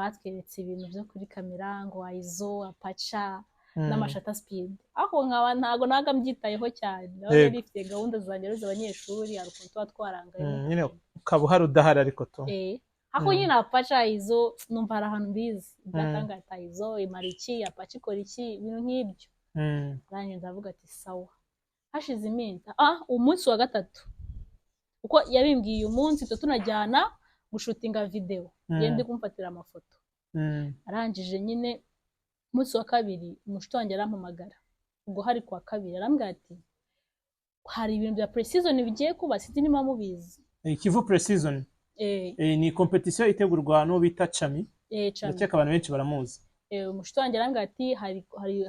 Batweretse ibintu byo kuri kamera, ngo ISO, aperture n'ama shutter speed, aho nkaba ntago naga mbyitayeho cyane. Nabaga nifite gahunda zanjye ari abanyeshuri, hari ukuntu tuba twarangaye. Nyine ukaba uhari udahari, ariko tu. Aho nyine aperture, ISO, numva hari ahantu mbizi byakangata, ISO imara iki, aperture ikora iki, ibintu nk'ibyo. Nanjye ndavuga ati sawa. Hashize iminsi, umunsi wa gatatu, uko yabimbwiye uyu munsi tuba tunajyana gushootinga videwo, ngende kumfatira amafoto. Arangije nyine, umunsi wa kabiri umushuti wanjye arampamagara, ubwo hari kuwa kabiri, arambwira ati hari ibintu bya pre-season bigiye kuba, sinzi niba mubizi. Kivu pre-season? Eh. Ni competition itegurwa n'uwo bita Chami. Chami. Ndakeka abantu benshi baramuzi. Umushuti wanjye arambwira ati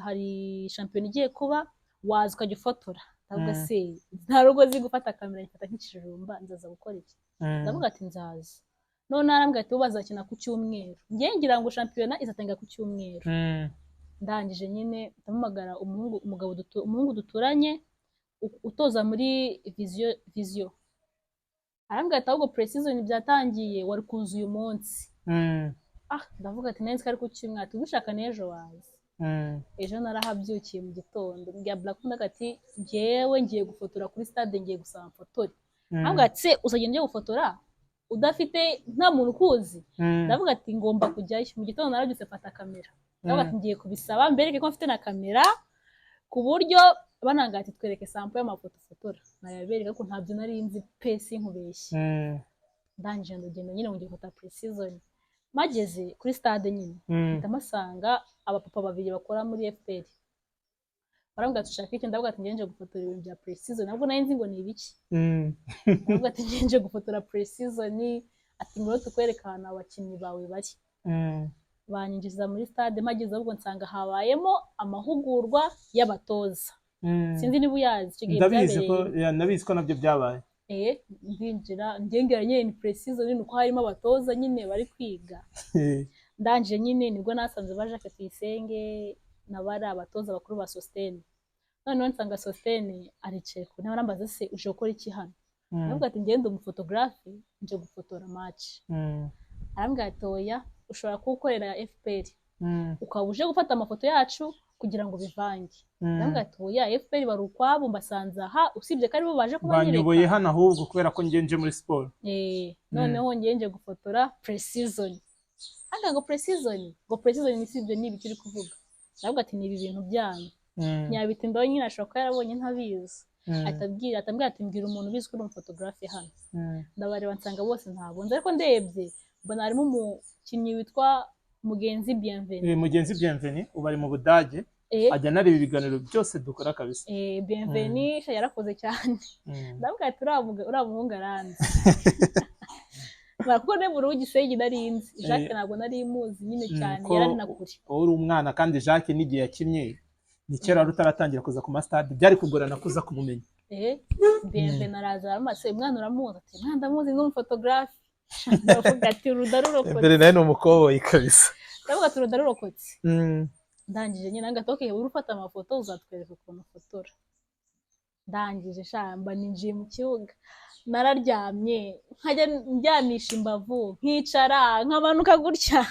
hari shampiyona igiye kuba, waza ukajya ufotora. Ndavuga se nta rugo nzi gufata kamera, nyifata nk'ikijumba, nzaza gukora iki? Ndavuga ati nzaza. None arambwira ati bo bazakina ku cyumweru, njye ngira ngo shampiyona izatangira ku cyumweru. Ndangije nyine ndamuhamagara, umuhungu, umugabo umuhungu duturanye utoza muri Vision, arambwira ati ahubwo pre-season byatangiye, wari kuza uyu munsi. Ndavuga ati nari nzi ko ari ku cyumweru. Ati ugushaka n'ejo waza. Ejo narahabyukiye mu gitondo, mbwira Black ati njyewe ngiye gufotora kuri stade, ngiye gusaba mfotore. Arambwira ati se uzagenda ugiye gufotora udafite, nta muntu ukuzi? Ndavuga ati ngomba kujyayo. Mu gitondo narabyutse, mfata kamera, ndavuga ati ngiye kubisaba mbereke ko mfite na kamera, ku buryo bananga ati twereke sample y'amafoto ufotora, nayabereka ko ntabyo nari nzi pe, sinkubeshye. Ndangije ndagenda nyine ngo ngiye gufata pre-season. Mageze kuri stade nyine, mpita mpasanga abapapa babiri bakora muri FPR, barambwira ati ushaka iki? Ndavuga ati ngiye nje gufotora ibintu bya pre-season, ntabwo nari nzi ngo ni ibiki. Ndavuga ati ngiye nje gufotora pre-season. Ati ngwino tukwereke ahantu abakinnyi bawe bari. Banyinjiza muri stade, mpageze ahubwo nsanga habayemo amahugurwa y'abatoza. Sinzi niba uyazi icyo gihe. Ndabizi ko Byabereye ya, ndabizi ko nabyo byabaye. Ndinjira, ngengera nyine ni pre-season, ni uko harimo abatoza nyine bari kwiga. Ndangije nyine nibwo nasanze ba Jacques Tuyisenge n'abari abatoza bakuru ba Sostene. Noneho nsanga Sostene aricaye ku ntebe, arambaza se uje gukora iki hano? Ndavuga ati ngende umufotogarafe, nje gufotora match. Arambwira ati oya, ushobora kuwukorera FPR, ukaba uje gufata amafoto yacu kugira ngo bivange. Ndavuga ati oya, FPR bari ukwabo, mbasanze aha, usibye ko aribo baje Banyoboye kubanyereka. hano ahubwo kubera ko ngenje muri siporo. Noneho ngiye nje gufotora pre-season. Hano ngo pre-season, ngo pre-season ni sibyo, ni ibiki uri kuvuga? Ndavuga ati ni ibi bintu byanyu. Nyabitindaho nyine, ashobora kuba yarabonye ntabizi. Ahita abwira ati mbwira umuntu ubizi ko uri umufotogarafe hano. Ndabareba nsanga bose ntabwo nzi, ariko ndebye mbona harimo umukinnyi witwa Mugenzi Bienvenu. Mugenzi Bienvenu ubu ari mu Budage. Ajya anareba ibiganiro byose dukora kabisa. Bienvenu sha yarakoze cyane. Ndavuga ati uriya muhungu aranzi. Kuko ne mu Gisenyi nari nzi Jacques, ntabwo nari muzi nyine cyane, ko yarari na kure. Wowe uri umwana, kandi Jacques n'igihe yakinnye ni kera, wari utaratangira kuza ku masitade, byari kugorana kuza kumumenya. Bienvenu araza, aramubaza umwana uramuzi? Ati mwana ndamuzi, ni umufotogarafe. Ndavuga ati uruda rurokotse. Nawe ni umukoboyi kabisa. Ndavuga ati uruda rurokotse. Ndangije nyine ati okay, uri ufata amafoto, uzatwereka ukuntu ufotora. Ndangije shamba ninjiye mu kibuga, nararyamye, nkajya ndyamisha imbavu, nkicara, nkamanuka gutya.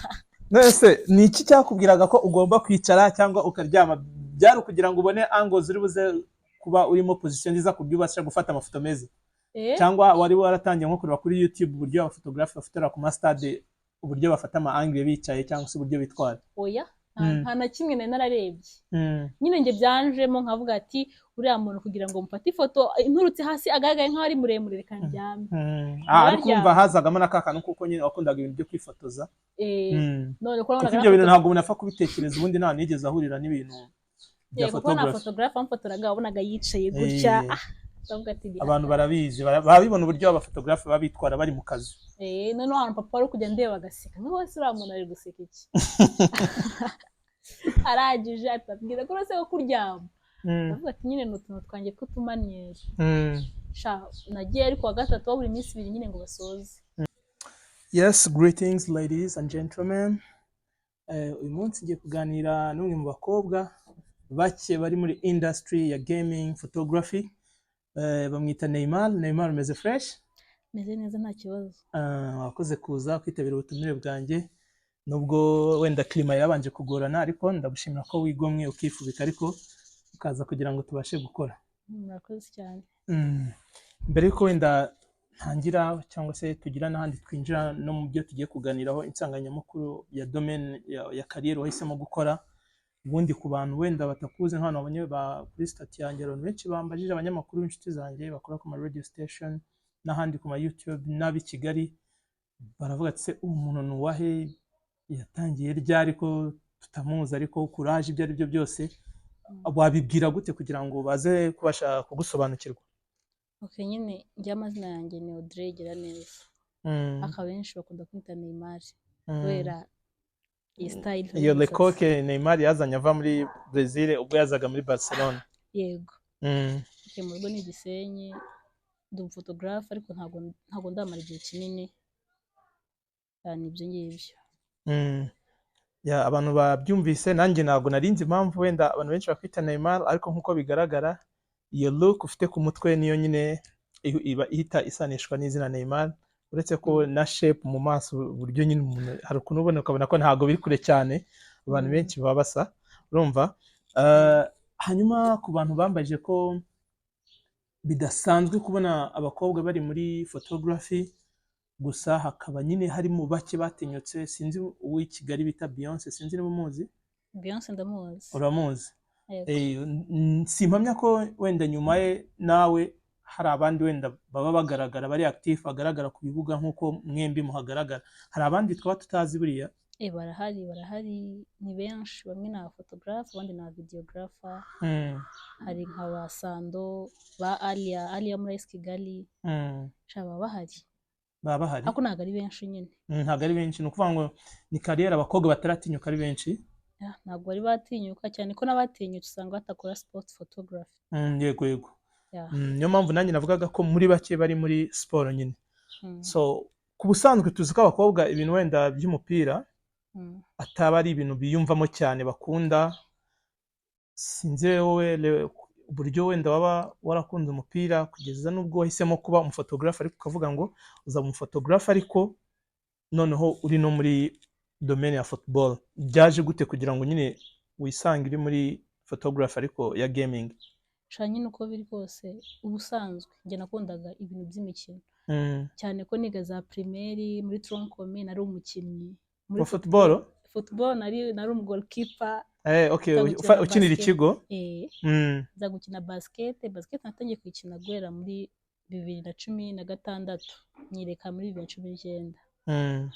Nese ni iki cyakubwiraga ko ugomba kwicara cyangwa ukaryama? Byari ukugira ngo ubone angles uri buze kuba urimo, position nziza ku buryo ubasha gufata amafoto meza? Cyangwa wari waratangiye nko kureba kuri YouTube uburyo abafotogarafe bafotora ku masitade, uburyo bafata ama angle bicaye cyangwa se uburyo bitwara? Oya, nta na kimwe nari nararebye. Nyine njye byanjemo, nkavuga ati uriya muntu kugira ngo mufate ifoto inturutse hasi agaragaye nk'aho ari muremure, reka ndyame. Ariko Nararyamye. urumva hazagamo na ka kantu kuko nyine wakundaga ibintu byo kwifotoza. None ko Kuko nabonaga ibyo bintu ntabwo umuntu apfa kubitekereza ubundi, nta nigeze ahurira n'ibintu bya Yego, kuko nta photography. Photographe wamfotoraga wabonaga yicaye gutya. Ndavuga ati Abantu barabizi, barabibona uburyo abafotogarafe baba bitwara bari mu kazi. Noneho ahantu papa wari kujya ndeba agaseka, nka wese uriya muntu ari guseka iki? Arangije atabwira ko uretse ko kuryama. Ndavuga ati nyine ni utuntu twanjye tw'utumanyeri. Sha nagiye ariko wa gatatu, wa buri minsi 2 nyine ngo basoze. Yes, greetings ladies and gentlemen. Uyu munsi ngiye kuganira n'umwe mu bakobwa bake bari muri industry ya gaming photography. Bamwita Neymar. Neymar, umeze fresh? Meze neza, nta kibazo. Wakoze kuza kwitabira ubutumire bwanjye. Nubwo wenda climat yabanje kugorana, ariko ndagushimira ko wigomwe ukifubika, ariko ukaza kugira ngo tubashe gukora. Murakoze cyane. Mbere yuko wenda ntangira cyangwa se tugira n'ahandi twinjira no mu byo tugiye kuganiraho, insanganyamakuru ya domaine ya carrière wahisemo gukora, ubundi ku bantu wenda batakuzi, nk'abantu babonye kuri status yanjye, abantu benshi bambajije, abanyamakuru b'inshuti zanjye bakora ku ma radio station n'ahandi ku ma YouTube n'ab'i Kigali, baravuga ati: "Se uwo muntu ni uwahe? Yatangiye ryari ko tutamuzi?" Ariko kuraje, ibyo ari byo byose wabibwira gute kugira ngo baze kubasha kugusobanukirwa? Okay, nyine njye amazina yanjye ni Audrey Giraneza, ariko abenshi bakunda kwita Neymar kubera iyi style Iyo y'umusatsi. Lecoque Neymar yazanye ava muri Brazil ubwo yazaga muri Barcelona. Yego. Okay, mu rugo ni Gisenyi, ndi umufotogarafe, ariko ntabwo ndamara igihe kinini. Yeah, ni ibyo ngibyo. Yeah, abantu babyumvise, nanjye ntabwo narinzi impamvu wenda abantu benshi bakwita Neymar, ariko nk'uko bigaragara iyo look ufite ku mutwe niyo nyine iba ihita isanishwa n'izina Neymar, uretse ko na shape mu maso, uburyo nyine umuntu hari ukuntu ubona ukabona ko ntabwo biri kure cyane, abantu benshi baba basa, urumva. Hanyuma ku bantu bambajije ko bidasanzwe kubona abakobwa bari muri photography, gusa hakaba nyine harimo bake batinyutse, sinzi uw'i Kigali bita Beyonce, sinzi niba umuzi. Beyonce ndamuzi. Uramuzi? Yego. Simpamya ko wenda nyuma ye nawe hari abandi wenda baba bagaragara, bari active, bagaragara ku bibuga nk'uko mwembi muhagaragara. Hari abandi twaba tutazi buriya? Barahari, barahari, ni benshi. Bamwe ni abafotogarafe, abandi ni abavideographer. Hari nka ba Sando, ba Alia, Alia muri AS Kigali. Sha, baba bahari. Baba bahari. Ariko ntabwo ari benshi nyine. Ntabwo ari benshi, ni ukuvuga ngo ni carrière abakobwa bataratinyuka ari benshi. Yeah, ntabwo bari batinyuka cyane, ko n'abatinyutse usanga batakora sport photography. Yego. Yeah. Niyo mpamvu nanjye navugaga ko muri bake bari muri siporo nyine. So ku busanzwe tuzi ko abakobwa ibintu wenda by'umupira ataba ari ibintu biyumvamo cyane, bakunda. Sinzi wowe uburyo wenda waba warakunze umupira kugeza n'ubwo wahisemo kuba umufotogarafe, ariko ukavuga ngo uzaba umufotogarafe, ariko noneho uri no muri domaine ya football. Byaje gute kugira ngo nyine wisange uri muri photography ariko ya gaming? Sha, nyine uko biri kose, ubusanzwe njye nakundaga ibintu by'imikino, cyane ko niga za primaire muri tronc commun nari umukinnyi muri Wa football? Football, nari umugoalkeeper. Okay. Nza gukina na ukinira basket. ikigo? Eh. Nza gukina basket. Basket natangiye kuyikina guhera muri 2016, nyireka muri 2019.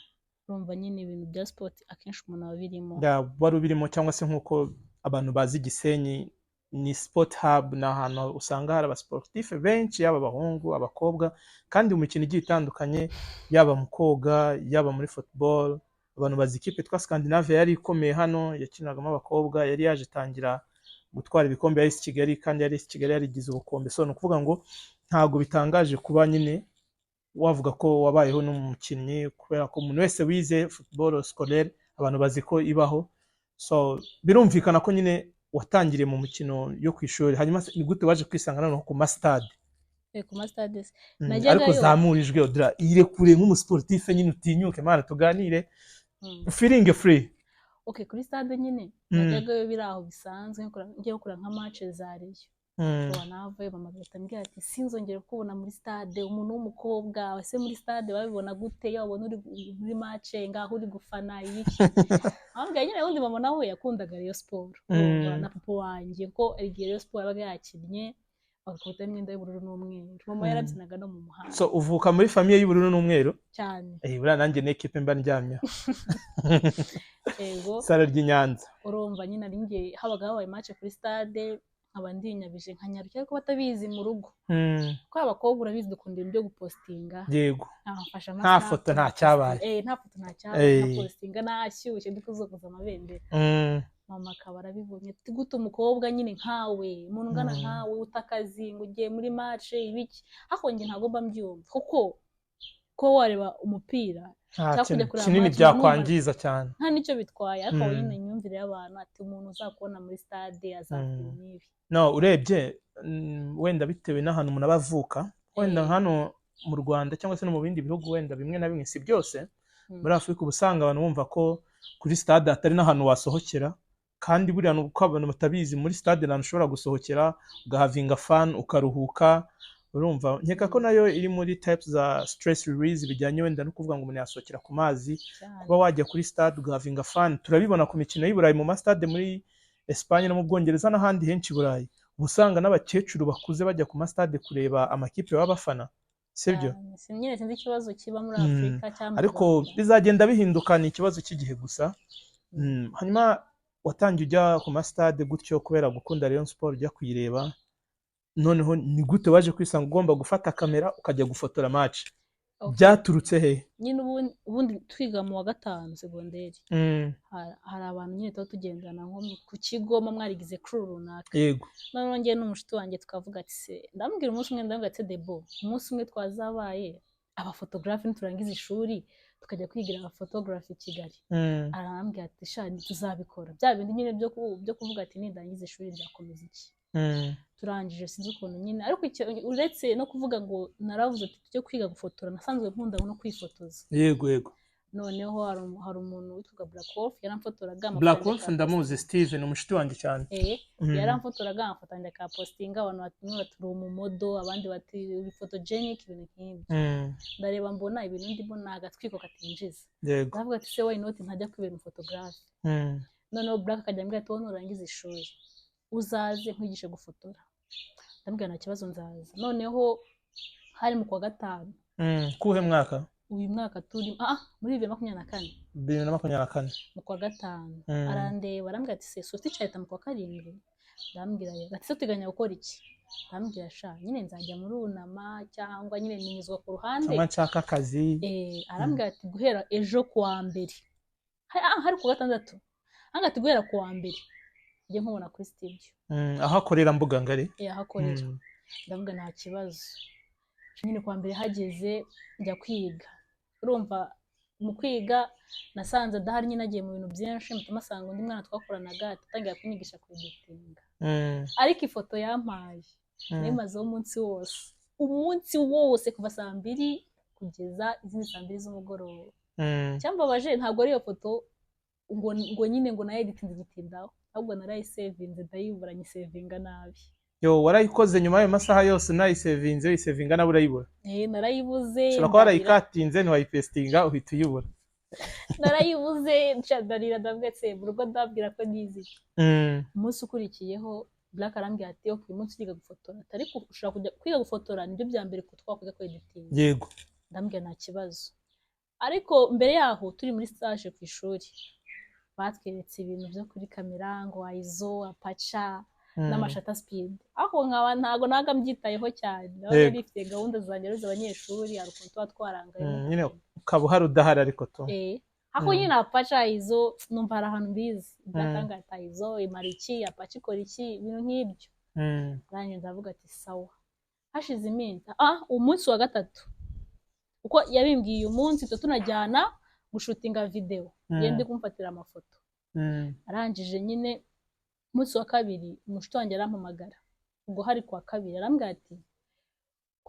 Urumva nyine ibintu bya sport akenshi umuntu aba abirimo. Yeah, wari ubirimo, cyangwa se nk'uko abantu bazi Gisenyi ni sport hub, ni ahantu usanga hari abasportif benshi, yaba abahungu, abakobwa, kandi mu mikino igiye itandukanye, yaba mu koga, yaba muri football. Abantu bazi ikipe yitwa Scandinavia yari ikomeye hano, yakinagamo abakobwa, yari yaje itangira gutwara ibikombe ya AS Kigali, kandi yari AS Kigali yarigize ubukombe. So ni ukuvuga ngo ntabwo bitangaje kuba nyine wavuga ko wabayeho n'umukinnyi, kubera ko umuntu wese wize football scolaire, abantu bazi ko ibaho. So birumvikana ko nyine watangiriye mu mukino yo ku ishuri. Hanyuma se, ni gute waje kwisanga noneho ku masitade? Ku masitade se? Ariko Najyagayo. zamura ijwi, Audrey, irekure nk'umusportif nyine, utinyuke mana, tuganire, feeling free. Okay, kuri stade nyine najyagayo biri aho bisanzwe, ngiye gukora nka match za Rayon. Navayo mama agahita ambwira ati: "Sinzongere kukubona muri stade, umuntu w'umukobwa ese muri stade babibona gute? Iyo babona uri muri match ngaho uri gufana ibiki?" Ambwira nyine, ubundi mama nawe yakundaga Rayon Sport, urumva, na papa wanjye, ko igihe Rayon Sport yabaga yakinnye bagakubita imyenda y'ubururu n'umweru, mama yarabyinaga no mu muhanda. So uvuka muri famille y'ubururu n'umweru? Cyane. Buriya nanjye ni ekipe mba ndyamyeho. Yego. Sara ry'i Nyanza. Urumva nyine ari njye, habaga habaye match kuri stade nkaba ndinyabije nkanyarukira, ariko batabizi mu rugo, kuko abakobwa urabizi dukunda ibintu byo gupostinga. Nafashe Nta foto, nta cyabaye. Nta foto, nta cyabaye. Nkapostinga nashyushye, ndi kuzunguza amabendera. Mama akaba arabibonye ati: "Gute umukobwa nyine nkawe, umuntu ungana nkawe, uta akazi ngo ugiye muri match ibiki?" Ariko njye ntabwo mba mbyumva, kuko kuba wareba umupira Nta cyangwa kintu kujya kureba kinini match byakwangiza cyane. Nta n'icyo bitwaye, ariko nyine imyumvire y'abantu ati: "Umuntu uzakubona muri stade azakora n'ibi." No urebye, wenda bitewe n'ahantu umuntu aba avuka, wenda hano mu Rwanda cyangwa se no mu bindi bihugu wenda bimwe na bimwe, si byose. Muri Afurika uba usanga abantu bumva ko kuri stade hatari n'ahantu wasohokera, kandi buriya ni uko abantu batabizi. Muri stade ni ahantu ushobora gusohokera, ugahavinga fun, ukaruhuka. Urumva, nkeka ko nayo iri muri types za stress release, bijyanye wenda no kuvuga ngo umuntu yasohokera ku mazi, kuba wajya kuri stade ugahavinga fun. Turabibona ku mikino y'i Burayi, mu ma stade muri Espagne no mu Bwongereza n'ahandi henshi i Burayi, uba usanga n'abakecuru bakuze bajya ku ma stade kureba amakipe baba bafana, sibyo? Cyane. Nyine sinzi ikibazo kiba muri Afurika cyangwa mu Ariko Rwanda. bizagenda bihinduka, ni ikibazo cy'igihe gusa. Hanyuma watangiye ujya ku ma stade gutyo kubera gukunda Rayon Sport, ujya kuyireba. Noneho ni gute waje kwisanga ugomba gufata kamera ukajya gufotora match? Okay. Byaturutse he? Nyine ubundi twiga mu wa gatanu segonderi, hari abantu nyine tuba tugendana nko ku kigo, muba mwarigize crew runaka. Noneho njye n'umushuti wanjye tukavuga ati se, ndamubwira umunsi umwe, ndamubwira ati: "Debo, umunsi umwe twazabaye abafotogarafe, niturangiza ishuri tukajya kwigira abafotogarafe i Kigali." Arambwira ati: "Sha, tuzabikora." Bya bindi nyine byo kuvuga ati nindangiza ishuri nzakomeza iki. Turangije, sinzi ukuntu nyine, ariko uretse no kuvuga ngo naravuze ati tujye kwiga gufotora, nasanzwe nkunda no kwifotoza. yego yego Noneho hari umuntu witwaga Black Wolf yaramfotoraga. Black Wolf ndamuzi, Steve ni umushuti wanjye cyane. Yaramfotoraga, amafoto akapostinga, abantu bati, bamwe bati uri umu model, abandi bati uri photogenic, ibintu nk'ibyo. Ndareba mbona ibintu ndimo ni agatwiko katinjiza. Ndavuga ati: "Se why not ntajya kwibera umufotogarafe?" Noneho Black akajya ambwira ati: "Wowe nurangiza ishuri uzaze nkwigishe gufotora." Ndamubwira: "Nta kibazo, nzaza." Noneho hari mu kwa gatanu. Kuhe mwaka? Uyu mwaka turi, muri 2024. 2024. Mu kwa gatanu. Arandeba, arambwira ati: "Se sosi leta mu kwa karindwi?" Ndambwira: "Yego." Ati: "Se uteganya gukora iki?" Ndambwira: "Sha, nyine nzajya muri unama cyangwa nyine ninyuzwa ku ruhande." Cyangwa nshaka akazi. Arambwira ati: "Guhera ejo kuwa mbere," hari ku gatandatu, arambwira ati: "Guhera ku wa mbere njye nkubona kuri studio." Aho akorera Mbuga Ngari. Aho akorera. Ndavuga: "Nta kibazo." Nyine kuwa mbere hageze njya kwiga. Urumva, mu kwiga nasanze adahari nyine, agiye mu bintu byinshi, mpita mpasanga undi mwana twakoranaga, atangira kunyigisha kweditinga. Ariko ifoto yampaye nayimazeho umunsi wose, umunsi wose, kuva saa 2 kugeza izindi saa 2 z'umugoroba. Icyambabaje ntabwo ari iyo foto ngo nyine ngo nayeditinze igitindaho, ahubwo narayisevinze ndayibura, nyisevinga nabi. Yo, warayikoze, nyuma y'ayo masaha yose unayisevinze, uyisevinga nawe urayibura? Narayibuze. Ushobora kuba Ndarira. warayikatinze, ntiwayipesitinga, uhita uyibura. Narayibuze, nca ndarira, ndavuga ati mu rugo ndabwira ko nizi iki? Umunsi ukurikiyeho Black arambwira ati: "Ok, uyu munsi uriga gufotora." Ati: "Ariko ushobora kujya kwiga gufotora, nibyo bya mbere kuko twakwiga kweditinga." Ndambwira: "Nta kibazo." Ariko mbere yaho turi muri stage ku ishuri, batweretse ibintu byo kuri kamera, ngo ISO, aperture n'ama shutter speed, aho nkaba ntago naga mbyitayeho cyane, nabaga nifite gahunda zanjye ari abanyeshuri, hari ukuntu tuba twarangaye. Nyine ukaba uhari udahari ariko tu. Aho nyine aperture, ISO, numva hari ahantu mbizi. Black ati: "ISO imara iki? Aperture ikora iki?" Ibintu nk'ibyo. Nanjye ndavuga ati sawa. Hashize iminsi, umunsi wa gatatu, uko yabimbwiye uyu munsi tuba tunajyana gushutinga videwo, ngende kumfatira amafoto. Arangije nyine, umunsi wa kabiri umushuti wanjye arampamagara, ubwo hari kuwa kabiri, arambwira ati: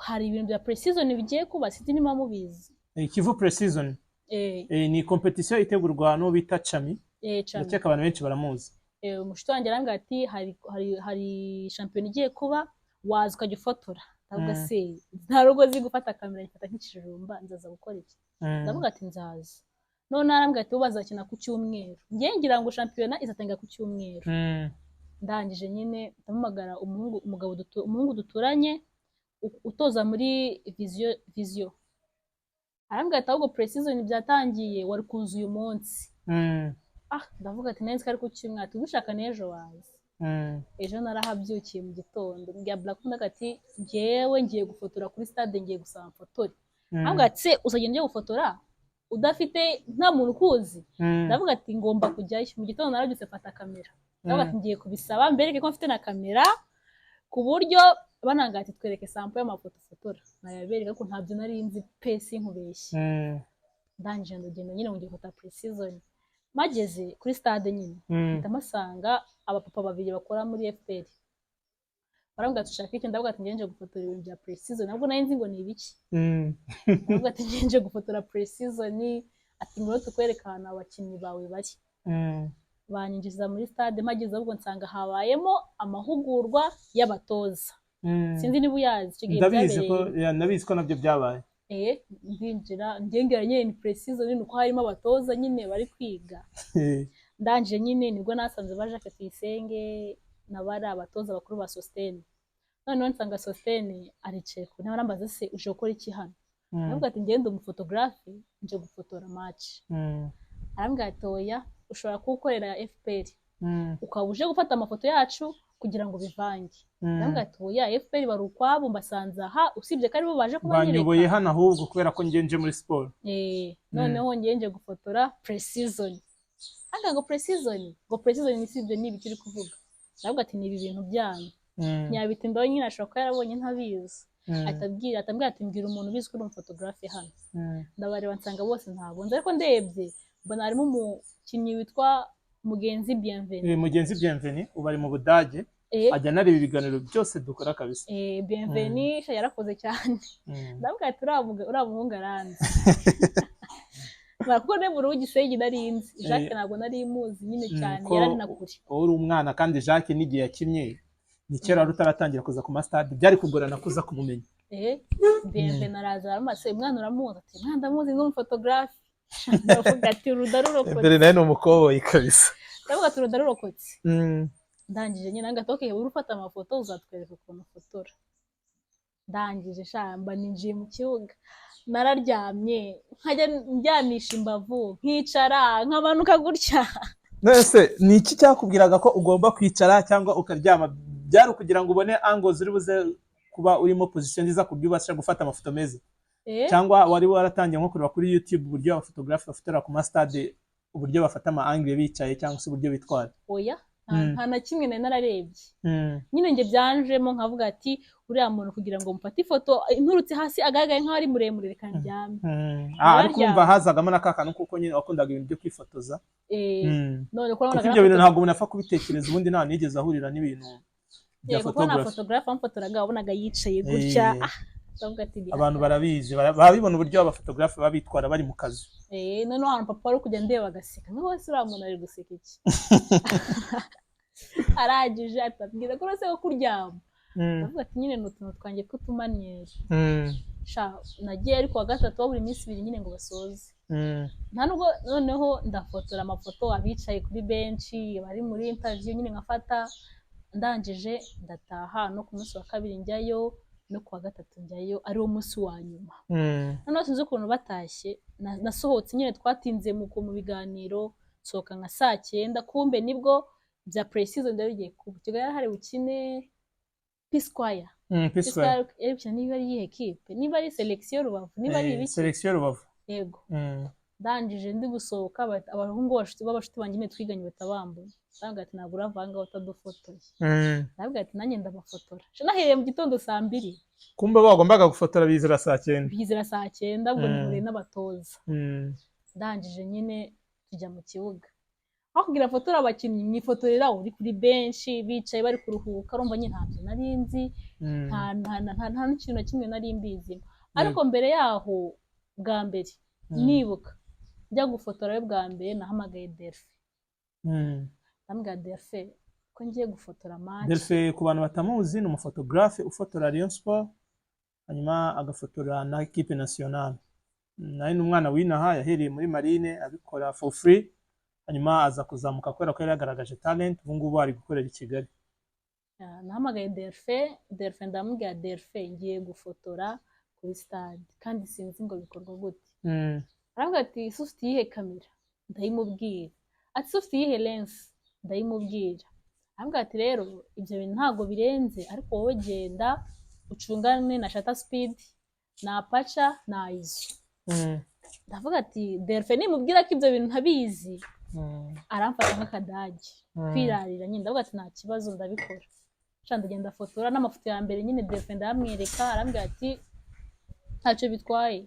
"Hari ibintu bya pre-season bigiye kuba, sinzi niba mubizi." Kivu pre-season? Ni competition itegurwa n'uwo bita Chami. Chami. Ndakeka abantu benshi baramuzi. Umushuti wanjye arambwira ati: Hari shampiyona igiye kuba, waza ukajya ufotora." Ndavuga: "Se nta rugo nzi gufata kamera, nyifata nk'ikijumba, nzaza gukora iki?" Ndavuga ati: "Nzaza." None arambwira ati: "Bo bazakina ku cyumweru." Njye ngira ngo shampiyona izatangira ku cyumweru. Ndangije nyine ndamuhamagara, umuhungu, umugabo umuhungu duturanye utoza muri Vision, arambwira ati: "Ahubwo pre-season byatangiye, wari kuza uyu munsi." Ndavuga ati: "Nari nzi ko ari ku cyumweru." Ati: "Ugushaka n'ejo waza." Ejo narahabyukiye mu gitondo, mbwira Black ati: "Njyewe ngiye gufotora kuri stade, ngiye gusaba mfotore." Arambwira ati: "Se uzagenda ujya gufotora udafite, nta muntu ukuzi?" Ndavuga ati: "Ngomba kujyayo." Mu gitondo narabyutse mfata kamera, ndavuga ati: "Ngiye kubisaba mbereke ko mfite na kamera," ku buryo bananga ati: "Twereke sample y'amafoto ufotora." Nayabereka ko ntabyo nari nzi pe, sinkubeshye. Ndangije ndagenda nyine ngo ngiye gufata pre-season. Mageze kuri stade nyine, mpita mpasanga abapapa babiri bakora muri FPR, barambwira ati: "Ushaka iki?" Ndavuga ati: "Ngiye nje gufotora ibintu bya pre-season." Nabwo nari nzi ngo ni ibiki. Ndavuga ati: "Ngiye nje gufotora pre-season." Ati: "Ngwino tukwereke ahantu abakinnyi bawe bari." Banyinjiza muri stade, mpageze ahubwo nsanga habayemo amahugurwa y'abatoza. Sinzi niba uyazi icyo gihe. Ndabizi ko Byabereye ya, ndabizi ko nabyo byabaye. Ndinjira, ngengera nyine ni pre-season, ni uko harimo abatoza nyine bari kwiga. Ndangije nyine nibwo nasanze ba Jacques Tuyisenge n'abari abatoza bakuru ba Sostene. Noneho nsanga Sostene aricaye ku ntebe, arambaza: "Se uje gukora iki hano?" Aravuga ati: "Ngende umufotogarafe, nje gufotora match." Arambwira ati: "Oya, ushobora kuwukorera FPR, ukaba uje gufata amafoto yacu kugira ngo bivange." Arambwira ati: "Oya, FPR bari ukwabo, mbasanze aha, usibye ko aribo baje Banyoboye kubanyereka." hano ahubwo kubera ko ngenje muri siporo. Noneho ngiye gufotora pre-season. Ariko ngo pre-season, ngo pre-season ni sibyo, ni ibiki uri kuvuga? Aravuga ati: "Ni ibi bintu byanyu." Ntiyabitindaho nyine, ashobora kuba yarabonye ntabizi. Ahita abwira ati: "Mbwira umuntu ubizi ko uri umufotogarafe hano." Ndabareba nsanga bose ntabwo nzi, ariko ndebye mbona harimo umukinnyi witwa Mugenzi Bienvenu. Mugenzi Bienvenu ubu ari mu Budage. Ajya anareba ibiganiro byose dukora kabisa. Bienvenu sha yarakoze cyane. Ndavuga ati: Uriya muhungu aranzi." Kuko ne mu Gisenyi nari nzi Jacques, ntabwo nari muzi nyine cyane. Ko Yari na kure. Wowe uri umwana, kandi Jacques n'igihe yakinnye ni kera, wari utaratangira kuza ku masitade, byari kugorana kuza kumumenya. Bienvenu araza, aramase: "Umwana uramuzi?" Ati: "Mwana ndamuzi, ni umufotogarafe." Ndavuga ati: "Uruda rurokotse." Nawe ni umukoboyi kabisa. Ndavuga ati: "Uruda rurokotse." Ndangije nyine ngahita: "Okay, uri ufata amafoto, uzatwereka ukuntu ufotora." Ndangije shamba ninjiye mu kibuga, nararyamye, nkajya ndyamisha imbavu, nkicara, nkamanuka gutya. Nese ni iki cyakubwiraga ko ugomba kwicara cyangwa ukaryama? Byari ukugira ngo ubone angles uri buze kuba urimo position nziza ku buryo ubasha gufata amafoto meza? Cyangwa wari waratangiye nko kureba kuri YouTube uburyo abafotogarafe bafotora ku masitade, uburyo bafata ama angle bicaye cyangwa se uburyo bitwara? Oya, nta na kimwe nari nararebye. Nyine njye byanjemo, nkavuga ati: "Uriya muntu kugira ngo mufate ifoto nturutse hasi agaragaye nk'aho ari muremure, reka ndyame." Ah, ariko Nararyamye. urumva hazagamo na ka kantu kuko nyine wakundaga ibintu byo kwifotoza. None ko Kuko nabonaga ibyo bintu ntabwo umuntu apfa kubitekereza ubundi, nta nigeze ahurira n'ibintu bya Yego, kuko nta photography. photographe wamfotoraga wabonaga yicaye gutya. Ah, ndavuga ati ni Abantu barabizi, barabibona uburyo abafotogarafe baba bitwara bari mu kazi. Noneho ahantu papa wari kujya ndeba agaseka, nkaho wese uriya muntu ari guseka iki? Arangije atabwira ko uretse ko kuryama, ndavuga ati nyine ni utuntu twanjye tw'utumanyeri. Sha nagiye ariko wa gatatu, wa buri minsi 2 nyine ngo basoze. Nta nubwo noneho ndafotora amafoto abicaye kuri benshi bari muri interview nyine nkafata. Ndangije ndataha, no ku munsi wa kabiri njyayo, no ku wa gatatu njyayo, ariwo munsi wa nyuma. Noneho sinzi ukuntu batashye, nasohotse nyine, twatinze mu biganiro, nsohoka nka saa 9, kumbe nibwo bya pre-season byari bigiye kuba. Kigali yari hari bukine P Square. P Square Square. Yari gukina, niba ari iyihe kipe, niba ari Selection Rubavu, niba ari ibiki. Selection Rubavu. Yego. Ndangije ndi gusohoka, abahungu b'abashuti banjye nyine twiganye bahita bambona, baravuga ati: "Ntabwo urava aha ngaha utadufotoye." Ndavuga ati: "Nanjye ndabafotora." Sha nahereye mu gitondo saa 2. Kumbe bagombaga gufotora bizira saa 9. Bizera saa 9, ubwo nihuriye n'abatoza. Ndangije nyine tujya mu kibuga, aho kugira fotora abakinnyi mwifotorera uri kuri benshi bicaye bari kuruhuka. Urumva nyine ntabyo nari nzi. Nta n'ikintu na kimwe nari mbizimo. Ariko mbere yaho, bwa mbere nibuka njya gufotora we bwa mbere, nahamagaye Delphe. Ndambwira: "Delphe, ko ngiye gufotora match." Delphe, ku bantu batamuzi, ni umufotogarafe ufotora Rayon Sport, hanyuma agafotora na équipe nationale. Nawe ni umwana w'inaha, yahereye muri marine abikora for free, hanyuma aza kuzamuka kubera ko yari yagaragaje talent. Ubu ngubu ari gukorera i Kigali. Ah, nahamagaye Delphe. Delphe ndamubwira: "Delphe, ngiye gufotora kuri stade kandi sinzi ngo bikorwa gute." Aravuga ati: "Ese ufite iyihe kamera?" Ndayimubwira. Ati: "Ese ufite iyihe lens?" Ndayimubwira. Aravuga ati: "Rero ibyo bintu ntabwo birenze, ariko wowe genda ucungane na shutter speed na aperture na ISO." Ndavuga ati: "Delphe nimubwira ko ibyo bintu ntabizi, aramfata nk'akadage." Kwirarira nyine, ndavuga ati: "Nta kibazo, ndabikora." Sha ndagenda fotora n'amafoto ya mbere nyine, Delphe ndayamwereka, arambwira ati: "Ntacyo bitwaye."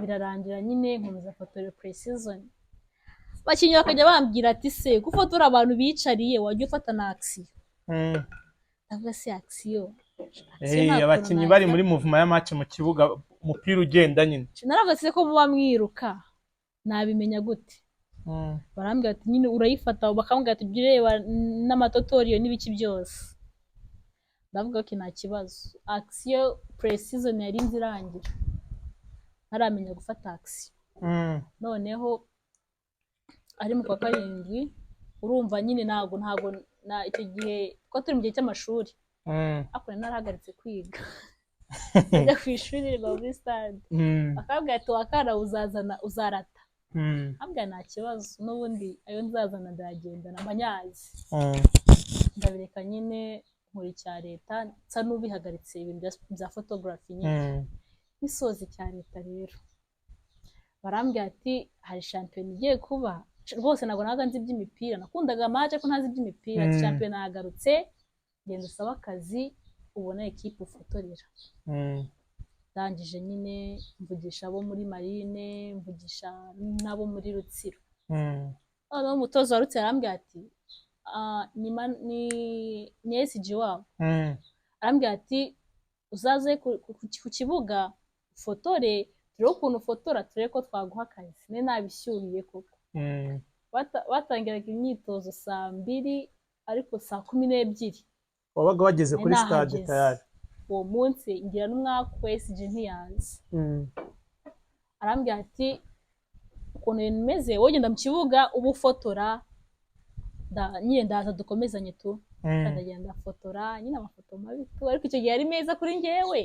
Birarangira nyine nkomeza fotora pre-season, abakinnyi bakajya bambwira ati: "Se ko ufotora abantu bicariye, wajya ufata na action?" Ndavuga: "Se action, action nta kuntu Abakinnyi bari najya." muri mouvement ya match mu kibuga, umupira ugenda nyine. Naravuga: "Se ko muba mwiruka?" Nabimenya gute? Barambwira ati nyine urayifata, bakambwira ati jya ureba n'ama tutorial n'ibiki byose. Ndavuga ko nta kibazo. Action pre-season yari nzi irangira ntaramenya gufata action. Noneho ari mu kwa karindwi, urumva nyine ntago na icyo gihe ko turi mu gihe cy'amashuri, ariko nari narahagaritse kwiga, njya ku ishuri nirirwa muri stade. Bakambwira ati wakara uzazana uzarata. Ambwira nta kibazo, n'ubundi ayo nzazana ndayagendana amanyazi. Ndabireka nyine, nkora icya leta, nsa n'ubihagaritse ibintu bya photography nyine. Ngisoza icya leta rero, barambwira ati hari shampiyona igiye kuba. Rwose ntabwo nabaga nzi iby'imipira, nakundaga match ariko ntazi iby'imipira. Ati shampiyona yagarutse, genda usabe akazi, ubone ekipe ufotorera. Ndangije nyine mvugisha abo muri Marine, mvugisha n'abo muri Rutsiro. Noneho umutoza wa Rutsiro arambwira ati "Ah, ni SG wabo." Arambwira ati uzaze ku kibuga ufotore, turebe ukuntu ufotora, turebe ko twaguha akazi. Ne nabishyuhiye koko. Batangiraga imyitozo saa 2, ariko saa 12 wabaga wageze nari kuri stade nahageze. Tayari. Uwo munsi ngira n'umwaku, SG ntiyaza. Arambwira ati ukuntu ibintu bimeze, wowe genda mu kibuga uba ufotora, nyine ndaza dukomezanye tu. Ndagenda ndafotora nyine amafoto mabi tu, ariko icyo gihe yari meza kuri njyewe.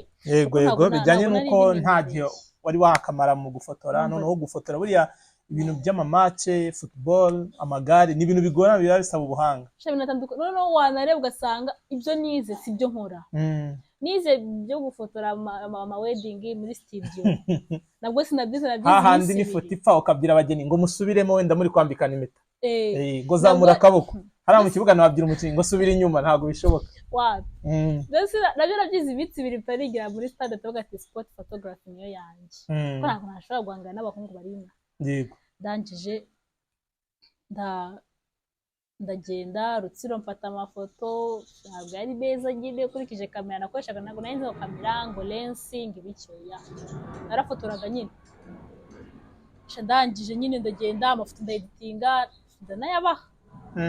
Kuko Yego, bijyanye ntabwo nari n'uko nta mbimenyereye. gihe wari wakamara mu gufotora. Noneho gufotora buriya ibintu by'ama match, football, amagare, ni ibintu bigorana, biba bisaba ubuhanga. Sha, binatandukanye. Noneho wanareba ugasanga ibyo nize si byo nkora. Nize byo gufotora ama wedding muri studio, nabwo sinabyize, nabyize hahandi iminsi n'ifoto 2. ipfa, ukabwira abageni ngo musubiremo, wenda muri kwambikana impeta. Eh. Ngo zamura akaboko hariya mu kibuga, ntiwabwira umukinnyi ngo subira inyuma, ntabwo bishoboka. Wapi. Mbese nabyo nabyize iminsi 2 mtarigera muri stade, tuvuga ati sport photography niyo yanjye, kuko ntabwo nashobora guhangana n'abahungu bari ino. Ndangije ndagenda Rutsiro mfata amafoto, ntabwo yari meza nyine ukurikije kamera nakoreshaga. Ntabwo nari nzi ngo kamera, ngo lens, ngo ibiki, oya, narafotoraga nyine. Sha, ndangije nyine ndagenda, amafoto ndayeditinga, ndanayabaha,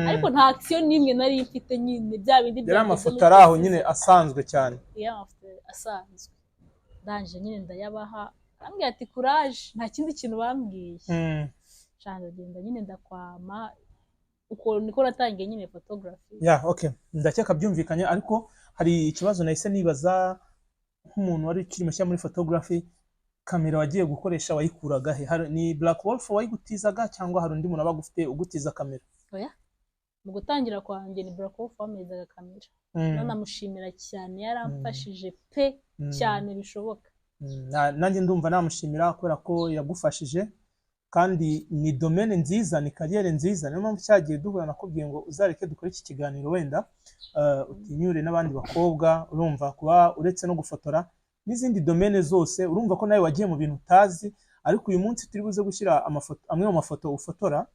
ariko nta action n'imwe nari mfite nyine, bya bindi Yari byageze amafoto muri ari aho precision. nyine asanzwe cyane. Iyo amafoto asanzwe, ndangije nyine ndayabaha, arambwira ati courage, nta kindi kintu bambwiye. Sha, ndagenda nyine ndakwama, uko niko natangiye nyine photography. Yeah, okay, ndakeka byumvikanye, ariko hari ikibazo nahise nibaza nk'umuntu wari ukiri mushya muri photography: kamera wagiye gukoresha wayikuraga he? Ni Black Wolf wayigutizaga cyangwa hari undi muntu wabaga ufite ugutiza kamera? Oya, mu gutangira kwanjye ni Black Wolf wamperezaga kamera. Nanamushimira cyane, yaramfashije pe, cyane bishoboka. Nanjye ndumva namushimira kubera ko yagufashije, kandi ni domaine nziza, ni carrière nziza. Niyo mpamvu cyagiye duhura nakubwiye ngo uzareke dukore iki kiganiro, wenda utinyure n'abandi bakobwa. Urumva kuba uretse no gufotora n'izindi domaine zose, urumva ko nawe wagiye mu bintu utazi, ariko uyu munsi turi buze gushyira amafoto, amwe mu mafoto ufotora,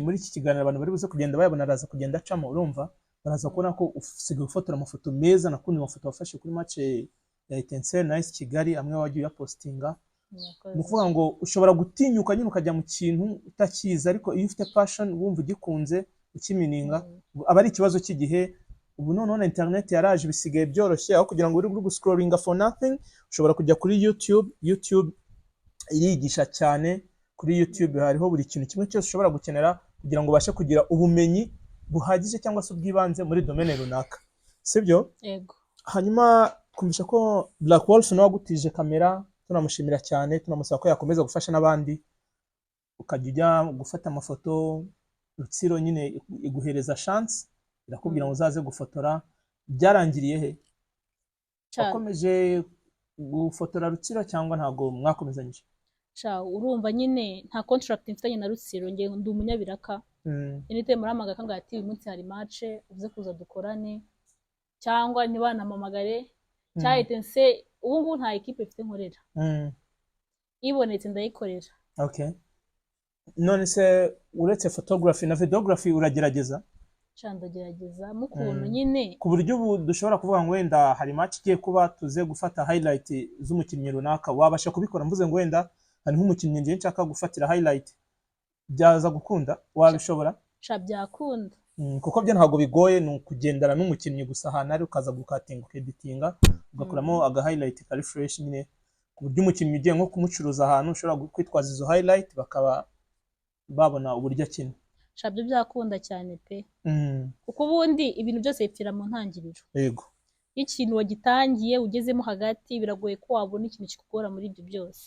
muri iki kiganiro abantu bari buze kugenda bayabona, araza kugenda acamo. Urumva baraza kubona ko usigaye ufotora amafoto meza. Nakunze amafoto wafashe kuri match ya Etincelle na AS Kigali, amwe wagiye uyapostinga. Murakoze. Ni ukuvuga ngo ushobora gutinyuka nyine ukajya mu kintu utakizi, ariko iyo ufite passion, wumva ugikunze, ukimininga, aba ari ikibazo cy'igihe. Ubu noneho na internet yaraje, bisigaye byoroshye. Aho kugira ngo uri guscrollinga for nothing, ushobora kujya kuri YouTube. YouTube irigisha cyane. Kuri YouTube hariho buri kintu kimwe cyose ushobora gukenera kugira ngo ubashe kugira ubumenyi buhagije cyangwa se ubw'ibanze muri domaine runaka, sibyo? Yego. Hanyuma twumvisha ko Black Wolf nawe wagutije kamera, tunamushimira cyane, tunamusaba ko yakomeza gufasha n'abandi. Ukajya ujya gufata amafoto, Rutsiro nyine iguhereza chance, irakubwira ngo uzaze gufotora. Byarangiriye he? Wakomeje gufotora Rutsiro cyangwa ntabwo mwakomezanyije? Sha, urumva nyine nta contract mfitanye na Rutsiro, nge ndi umunyabiraka. Anytime murahamagara akambwira ati uyu munsi hari match, uze kuza dukorane, cyangwa ntibanampamagare. Cyahite nse ubu ngubu nta ekipe mfite nkorera, ibonetse ndayikorera. Okay, none se uretse photography na videography uragerageza? Sha, ndagerageza mu kuntu nyine. Ku buryo ubu dushobora kuvuga ngo wenda hari match igiye kuba, tuze gufata highlight z'umukinnyi runaka, wabasha kubikora? Mvuze ngo wenda Hari nk'umukinnyi ngiye nshaka gufatira highlight, byaza gukunda? Wabishobora? Sha, byakunda. Kuko byo ntabwo bigoye, ni ukugendana n'umukinnyi gusa ahantu ari, ukaza gukatinga, ukeditinga, ugakuramo aga highlight kari fresh nyine, ku buryo umukinnyi ugiye nko kumucuruza ahantu ushobora kwitwaza izo highlight, bakaba babona uburyo akina. Sha, byo byakunda cyane pe, kuko ubundi ibintu byose bipfira mu ntangiriro. Iyo ikintu wagitangiye ugezemo hagati, biragoye ko wabona ikintu kikugora muri ibyo byose.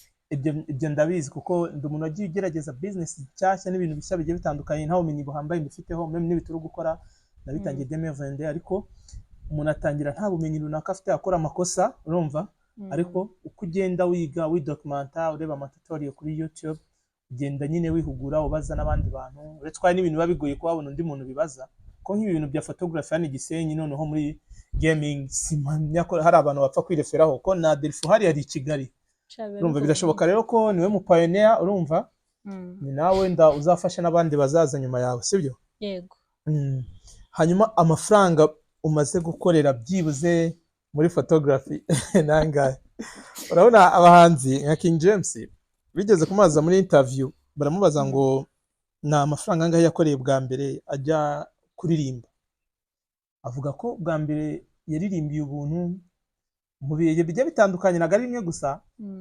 Ibyo ndabizi, kuko ndi umuntu wagiye ugerageza business nshyashya n'ibintu bishya bigiye bitandukanye, nta bumenyi buhambaye mbifiteho. Même n'ibi turi gukora nabitangiye 2022, ariko umuntu atangira nta bumenyi runaka afite, akora amakosa, urumva? Ariko uko ugenda wiga, widocumenta, ureba amatutorial kuri YouTube, ugenda nyine wihugura, ubaza n'abandi bantu, uretse ko hari n'ibintu biba bigoye kuba wabona undi muntu bibaza, ko nk'ibi bintu bya photography hano i Gisenyi, noneho muri gaming, simpamya ko hari abantu bapfa kwireferaho, ko na Delphi uhari ari i Kigali. Sha, biba Urumva, bigoye. birashoboka rero ko niwe mu pioneer, urumva? Ni nawe wenda uzafasha n'abandi bazaza nyuma yawe, sibyo? Yego. Hanyuma amafaranga umaze gukorera byibuze muri photography nangahe? Urabona abahanzi nka King James bigeze kumubaza muri interview, baramubaza ngo ni amafaranga angahe yakoreye bwa mbere ajya kuririmba, avuga ko bwa mbere yaririmbiye ubuntu mu bihe bigiye bitandukanye, ntabwo ari rimwe gusa.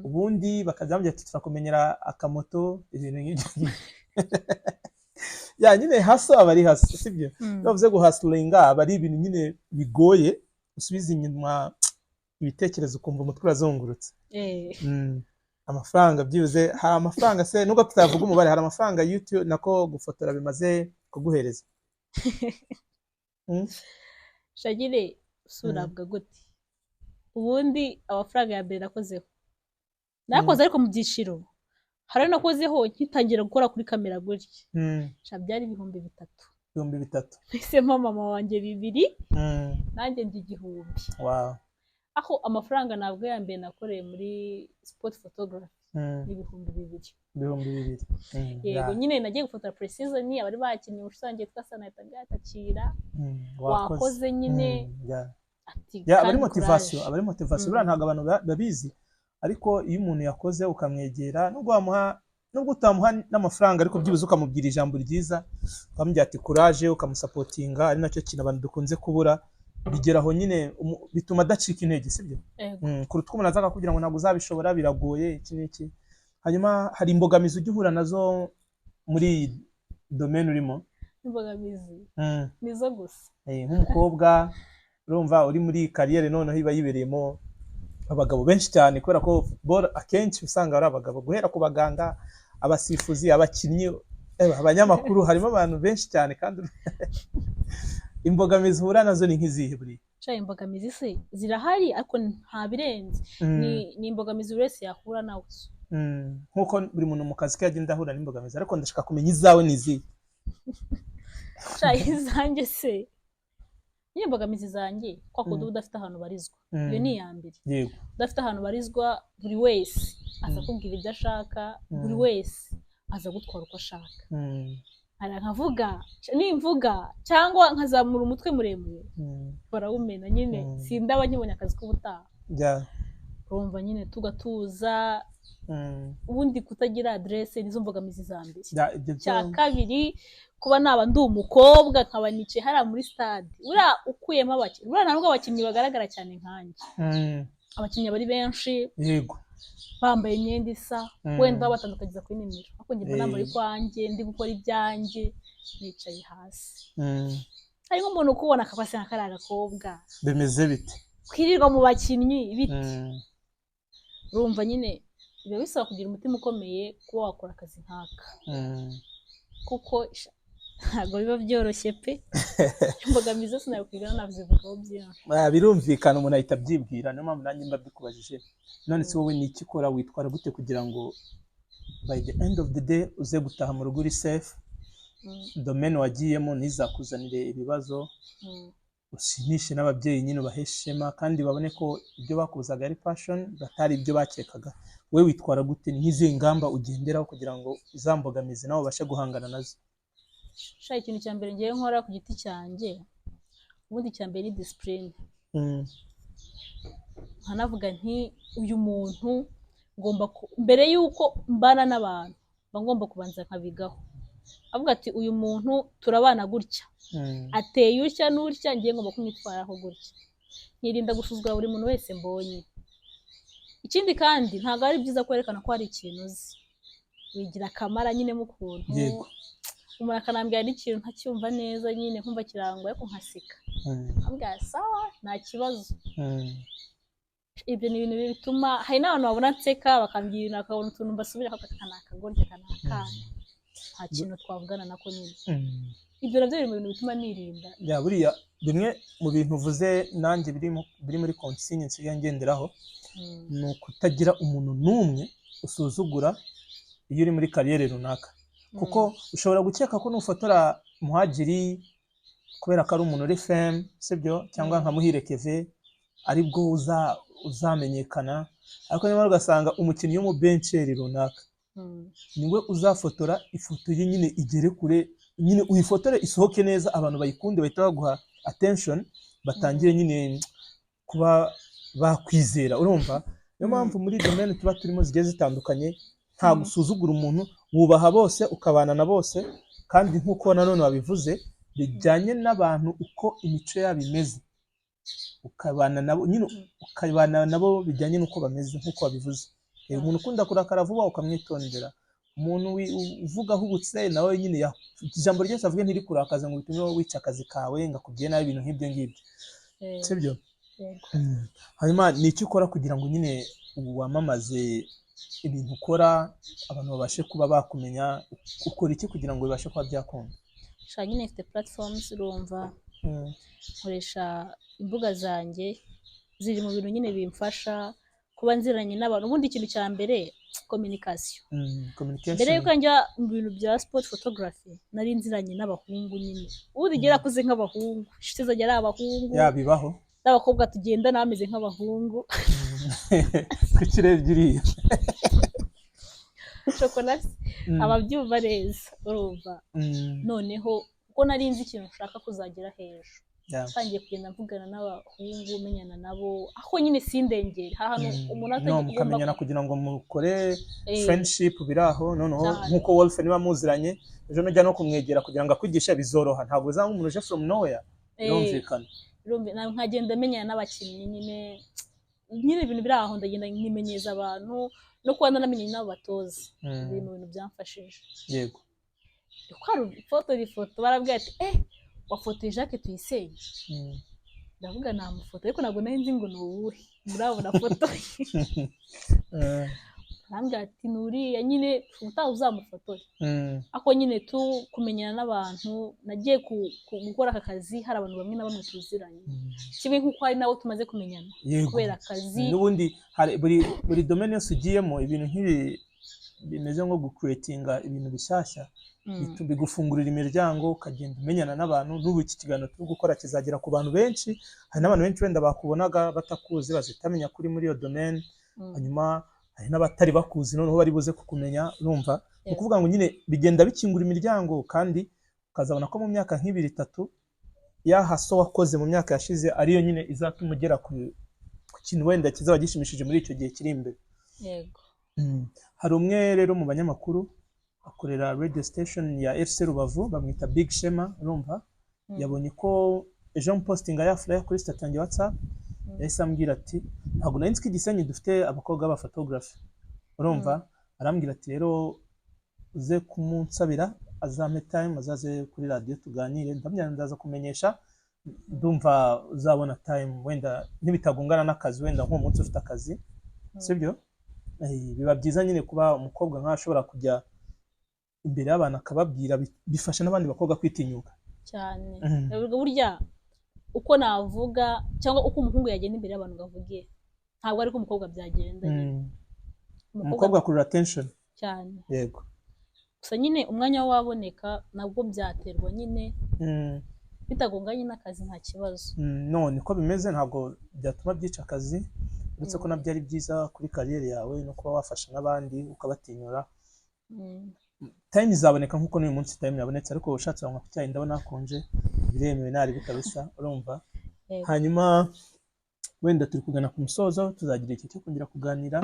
Ubundi bakajya bamubwira ati turakumenyera akamoto, ibintu nk'ibyo. Ya nyine hustle aba ari hustle, sibyo? Iyo bavuze guhustlinga, aba ari ibintu nyine bigoye, usubiza inyuma ibitekerezo ukumva umutwe urazungurutse. Amafaranga byibuze, hari amafaranga se, nubwo tutavuga umubare, hari amafaranga YouTube nako gufotora bimaze kuguhereza? Shagire, surabwa gute? Ubundi amafaranga ya mbere nakozeho, nakoze ariko mu byiciro. Hari ayo nakozeho nkitangira gukora kuri kamera gutya. Sha, byari 3000. 3000. Nahisemo mama wanjye 2000, nanjye njye 1000. Aho amafaranga ntabwo ya mbere nakoreye muri sport photography ni 2000. 2000. Yego. Nyine nagiye gufotora pre-season, abari bakinnye, umushuti witwa Sanahita atakira wakoze nyine. Ati Ya, aba ari kandi motivation. courage. Aba ari motivation. Buriya ntabwo abantu babizi, ariko iyo umuntu yakoze ukamwegera, nubwo wamuha, nubwo utamuha n'amafaranga, ariko byibuze ukamubwira ijambo ryiza, ukamubwira ati courage, ukamusupportinga, ari nacyo kintu abantu dukunze kubura, bigeraho nyine bituma adacika intege, sibyo? Yego. Kuruta uko umuntu aza akakubwira ngo ntabwo uzabishobora, biragoye, iki n'iki. Hanyuma hari imbogamizi ujya uhura nazo muri iyi domaine urimo? Imbogamizi nizo gusa. Nk'umukobwa, urumva, uri muri carrière, noneho iba yibereyemo abagabo benshi cyane, kubera ko football akenshi usanga ari abagabo, guhera ku baganga, abasifuzi, abakinnyi, abanyamakuru, harimo abantu benshi cyane. Kandi imbogamizi uhura nazo ni nk'izihe buriya? Sha, imbogamizi se zirahari, ariko nta birenze. Ni imbogamizi buri wese yahura nazo. Nk'uko buri muntu mu kazi ke agenda ahura n'imbogamizi, ariko ndashaka kumenya izawe ni izihe. Sha, izanjye se nyine, imbogamizi zanjye, kwa kundi uba udafite ahantu ubarizwa. Iyo ni iya mbere. Udafite ahantu ubarizwa, buri wese aza kubwira ibyo ashaka, buri wese aza gutwara uko ashaka. Hari nkavuga, nimvuga cyangwa nkazamura umutwe muremure, barawumena nyine. Sindaba nkibonye akazi k'ubutaha. Urumva nyine tugatuza. Ubundi kutagira aderese nizo mbogamizi za mbere. Ya, ibyo byo. Cya kabiri, kuba naba ndi umukobwa, nkaba nicaye hariya muri stade, buriya ukuyemo abakinnyi, buriya ntabwo abakinnyi bagaragara cyane nkanjye. Abakinnyi bari benshi, bambaye imyenda isa, wenda batandukanyiriza kuri nimero, ariko njye mba nambaye ukwanjye, ndi gukora ibyanjye, nicaye hasi. Hari nk'umuntu ukubona akabase nka kariya gakobwa Bimeze bite? Kwirirwa mu bakinnyi bite? Urumva nyine biba bisaba kugira umutima ukomeye kuba wakora akazi nk'aka, kuko ntabwo biba byoroshye pe. Imbogamizi zose nakwigana nazivugaho byinshi. Ah, birumvikana, umuntu ahita abyibwira, niyo mpamvu nanjye mba mbikubajije. None se wowe ni iki ukora, witwara gute kugira ngo by the end of the day uze gutaha mu rugo uri safe, domaine wagiyemo ntizakuzanire ibibazo, ushimishe n'ababyeyi nyine, ubaheshe ishema, kandi babone ko ibyo bakuzaga ari passion, batari ibyo bakekaga? Wowe witwara gute? Ni nk'izihe ngamba ugenderaho kugira ngo iza mbogamizi nawe ubashe guhangana nazo? Sha, ikintu cya mbere ngiye nkora ku giti cyanjye, ubundi icya mbere ni discipline. Nkanavuga nti uyu muntu Ngomba mbere y'uko mbana n'abantu, mba ngomba kubanza nkabigaho, avuga ati: "Uyu muntu turabana gutya, ateye utya n'utya, ngiye ngomba kumwitwaraho gutya." Nkirinda gusuzugura buri muntu wese mbonye. Ikindi kandi, ntabwo ari byiza kwerekana ko hari ikintu uzi, wigira akamara nyine mu kuntu. Umuntu akanambwira n'ikintu ntacyumva neza nyine, nkumva kirangwa, ariko nkaseka, nkambwira: "Sawa, nta kibazo." Ibyo ni ibintu bituma hari n'abantu babona nseka, bakambwira ibintu, bakabona utuntu mbasubira, aka ni akagoryi, aka ni akana, nta kintu twavugana nako nyine. Ibyo nabyo biri mu bintu bituma nirinda. Ya, buriya bimwe mu bintu uvuze nanjye biri muri consigne nsigaye ngenderaho, ni ukutagira umuntu n'umwe usuzugura iyo uri muri carrière runaka, kuko ushobora gukeka ko nufotora Muhajiri, kubera ko ari umuntu uri fame, sibyo, cyangwa nka Muhire Keve, aribwo uzamenyekana, ariko nyamara ugasanga umukinnyi w'umubencheri runaka niwe uzafotora ifoto ye nyine igere kure nyine, uyifotore isohoke neza, abantu bayikunde, bahita baguha attention, batangire nyine kuba bakwizera, urumva? Niyo mpamvu muri domaine tuba turimo zigiye zitandukanye, nta gusuzugura umuntu, wubaha bose, ukabana na bose. Kandi nk'uko nanone wabivuze, bijyanye n'abantu uko imico yabo imeze, ukabana nabo nyine, ukabana nabo bijyanye n'uko bameze nk'uko wabivuze. Umuntu ukunda kurakara vuba ukamwitondera, umuntu uvuga ahubutse nawe nyine ijambo ryose avuge ntirikurakaza ngo bitume wica akazi kawe, ngo akubwiye nabi, ibintu nk'ibyo ngibyo. Sibyo? Yego. Hanyuma ni iki ukora kugira ngo nyine ubu wamamaze ibintu ukora, abantu babashe kuba bakumenya? Ukora iki kugira ngo bibashe kuba byakunda? Sha, nyine mfite platforms, urumva, nkoresha imbuga zanjye, ziri mu bintu nyine bimfasha kuba nziranye n'abantu. Ubundi ikintu cya mbere, communication. Communication. Mbere yuko njya mu bintu bya sport photography, nari nziranye n'abahungu nyine. Ubundi njye nakuze nk'abahungu, inshuti zanjye ari abahungu. Ya, bibaho. N'abakobwa tugendana bameze nk'abahungu. Kuki urebye uriya? Chocolat ababyumva neza, urumva? Noneho kuko nari nzi ikintu nshaka kuzagera hejuru, ntangiye kugenda mvugana n'abahungu, menyana nabo, aho nyine sindengere ahantu umuntu No atagiye ugomba mukamenyana kugira ngo mukore friendship biri aho noneho. Cyane. Nk'uko Wolf niba muziranye, ejo nujya no kumwegera kugira ngo akwigishe bizoroha, ntabwo uzaba umuntu uje from nowhere. Birumvikana. Nkagenda menyana n'abakinnyi nyine, ibintu biri aho, ndagenda nimenyeza abantu, no kuba naramenye n'abo batoza biri mu bintu byamfashije. Kuko hari ifoto, ifoto barabwira ati: "Eh, wafotoye Jacques Tuyisenge?" Ndavuga namufoto, ariko ntabwo nari nzi ngo ni uwuhe murabona foto. Arambwira ati: "Ni uriya nyine, ubutaha uzamufotore." Ako nyine tu kumenyana n'abantu, nagiye gukora aka kazi hari abantu bamwe na bamwe tuziranye, kimwe nk'uko hari n'abo tumaze kumenyana kubera akazi. N'ubundi hari buri domaine yose ugiyemo, ibintu nk'ibi bimeze nko gucreatinga ibintu bishyashya, bigufungurira imiryango, ukagenda umenyana n'abantu. N'ubu iki kiganiro turi gukora kizagera ku bantu benshi, hari n'abantu benshi wenda bakubonaga batakuzi bazahita bamenya ko uri muri iyo domaine. Hanyuma hari n'abatari bakuzi noneho bari buze kukumenya, urumva? Ni ukuvuga ngo nyine bigenda bikingura imiryango, kandi ukazabona ko mu myaka nk'ibiri, itatu, ya hustle wakoze mu myaka yashize ariyo nyine izatuma ugera ku kintu wenda kizaba gishimishije muri icyo gihe kiri imbere. Hari umwe rero mu banyamakuru, akorera radio station ya FC Rubavu, bamwita Big Shema, urumva? Yabonye ko ejo mpostinga ya flyer kuri status yanjye WhatsApp, yahise ambwira ati: "Ntabwo nari nzi ko i Gisenyi dufite abakobwa b'abaphotographe," urumva? Arambwira ati: "Rero uze kumunsabira azampe time, azaze kuri radiyo tuganire." Ndamubwira ndaza kumenyesha, ndumva uzabona time wenda nibitagongana n'akazi, wenda nk'uwo munsi ufite akazi, sibyo? Biba byiza nyine kuba umukobwa nk'aho ashobora kujya imbere y'abantu akababwira, bifasha n'abandi bakobwa kwitinyuka. Cyane. Burya uko navuga cyangwa uko umuhungu yagenda imbere y'abantu ngo avuge, ntabwo ariko umukobwa byagenda nyine. Umukobwa akurura attention. Cyane. Gusa nyine umwanya waboneka nabwo byaterwa nyine, bitagonganye n'akazi nta kibazo. No niko bimeze, ntabwo byatuma byica akazi, uretse ko nabyo ari byiza kuri carrière yawe no kuba wafasha n'abandi ukabatinyura. Time izaboneka nk'uko n'uyu munsi time yabonetse, ariko ushatse wanywa ku cyayi, ndabona hakonje, biremewe naribi kabisa, urumva? Yego. Hanyuma wenda turi kugana ku musozo, tuzagira igihe cyo kongera kuganira.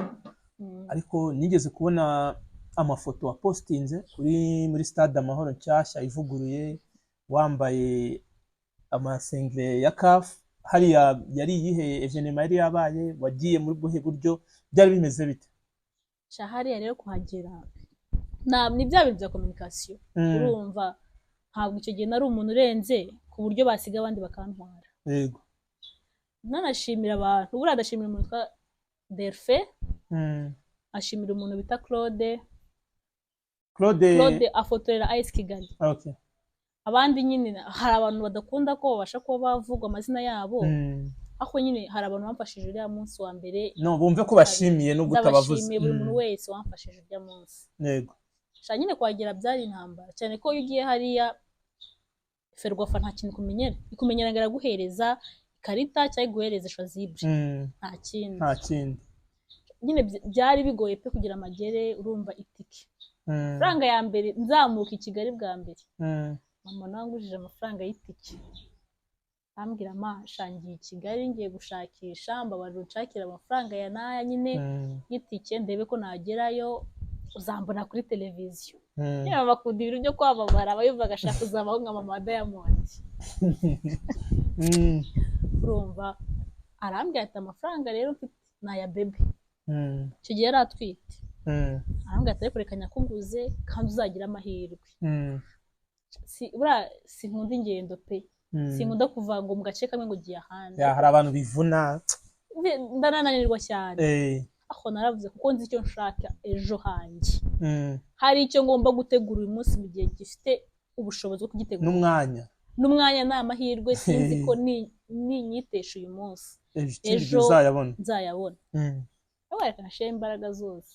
Ariko nigeze kubona amafoto wapostinze uri muri Stade Amahoro nshyashya ivuguruye, wambaye amasengere ya CAF. Hariya yari iyihe événement yari yabaye? Wagiye muri buhe buryo? Byari bimeze bite? Sha, hariya rero kuhagera ni bya bintu bya communication. Urumva, ntabwo icyo gihe nari umuntu urenze ku buryo basiga abandi bakantwara. Nanashimira abantu, buriya ndashimira umuntu witwa Delphin, ashimira umuntu bita Claude. Claude? Claude afotorera AS Kigali. Abandi nyine, hari abantu badakunda ko babasha kuba bavugwa amazina yabo, ariko nyine hari abantu bamfashije uriya munsi wa mbere. No bumve ko bashimiye nubwo utabavuze. Ndabashimiye, buri muntu wese wamfashije uriya munsi. Sha, nyine kuhagera byari intambara, cyane ko iyo ugiye hariya, Ferwafa nta kintu ikumenyera, ikumenyera ngo iraguhereza ikarita cyangwa iguhereza chasuble, nta kindi. Nta kindi. Nyine byari bigoye pe kugira amagere. Urumva, itike, amafaranga ya mbere nzamuka i Kigali bwa mbere, mama nawe angujije amafaranga y'itike, ambwira: "Ma, shangiye i Kigali, ngiye gushakisha, mbabarira unshakire amafaranga ya n'aya nyine y'itike, ndebe ko nagerayo, uzambona kuri televiziyo." Nyine mama akunda ibintu byo kwamamara, aba yumva agashaka kuzabaho nka mama wa Diamond. Urumva, arambwira ati: "Amafaranga rero mfite ni aya bébé." Icyo gihe yari atwite. Arambwira ati: "Ariko reka nyakuguze kandi uzagira amahirwe." Si buriya sinkunda ingendo pe. Sinkunda kuva ngo mu gace kamwe ngo ugiye ahandi. Ya, hari abantu bivuna. Ndanananirwa cyane. Aho naravuze, kuko nzi icyo nshaka ejo hanjye, hari icyo ngomba gutegura uyu munsi mu gihe gifite ubushobozi bwo kugitegura. N'umwanya. N'umwanya ni amahirwe, sinzi ko ninyitesha uyu munsi, ejo ikindi gihe ejo uzayabona. Nzayabona. Ariko reka nshyire imbaraga zose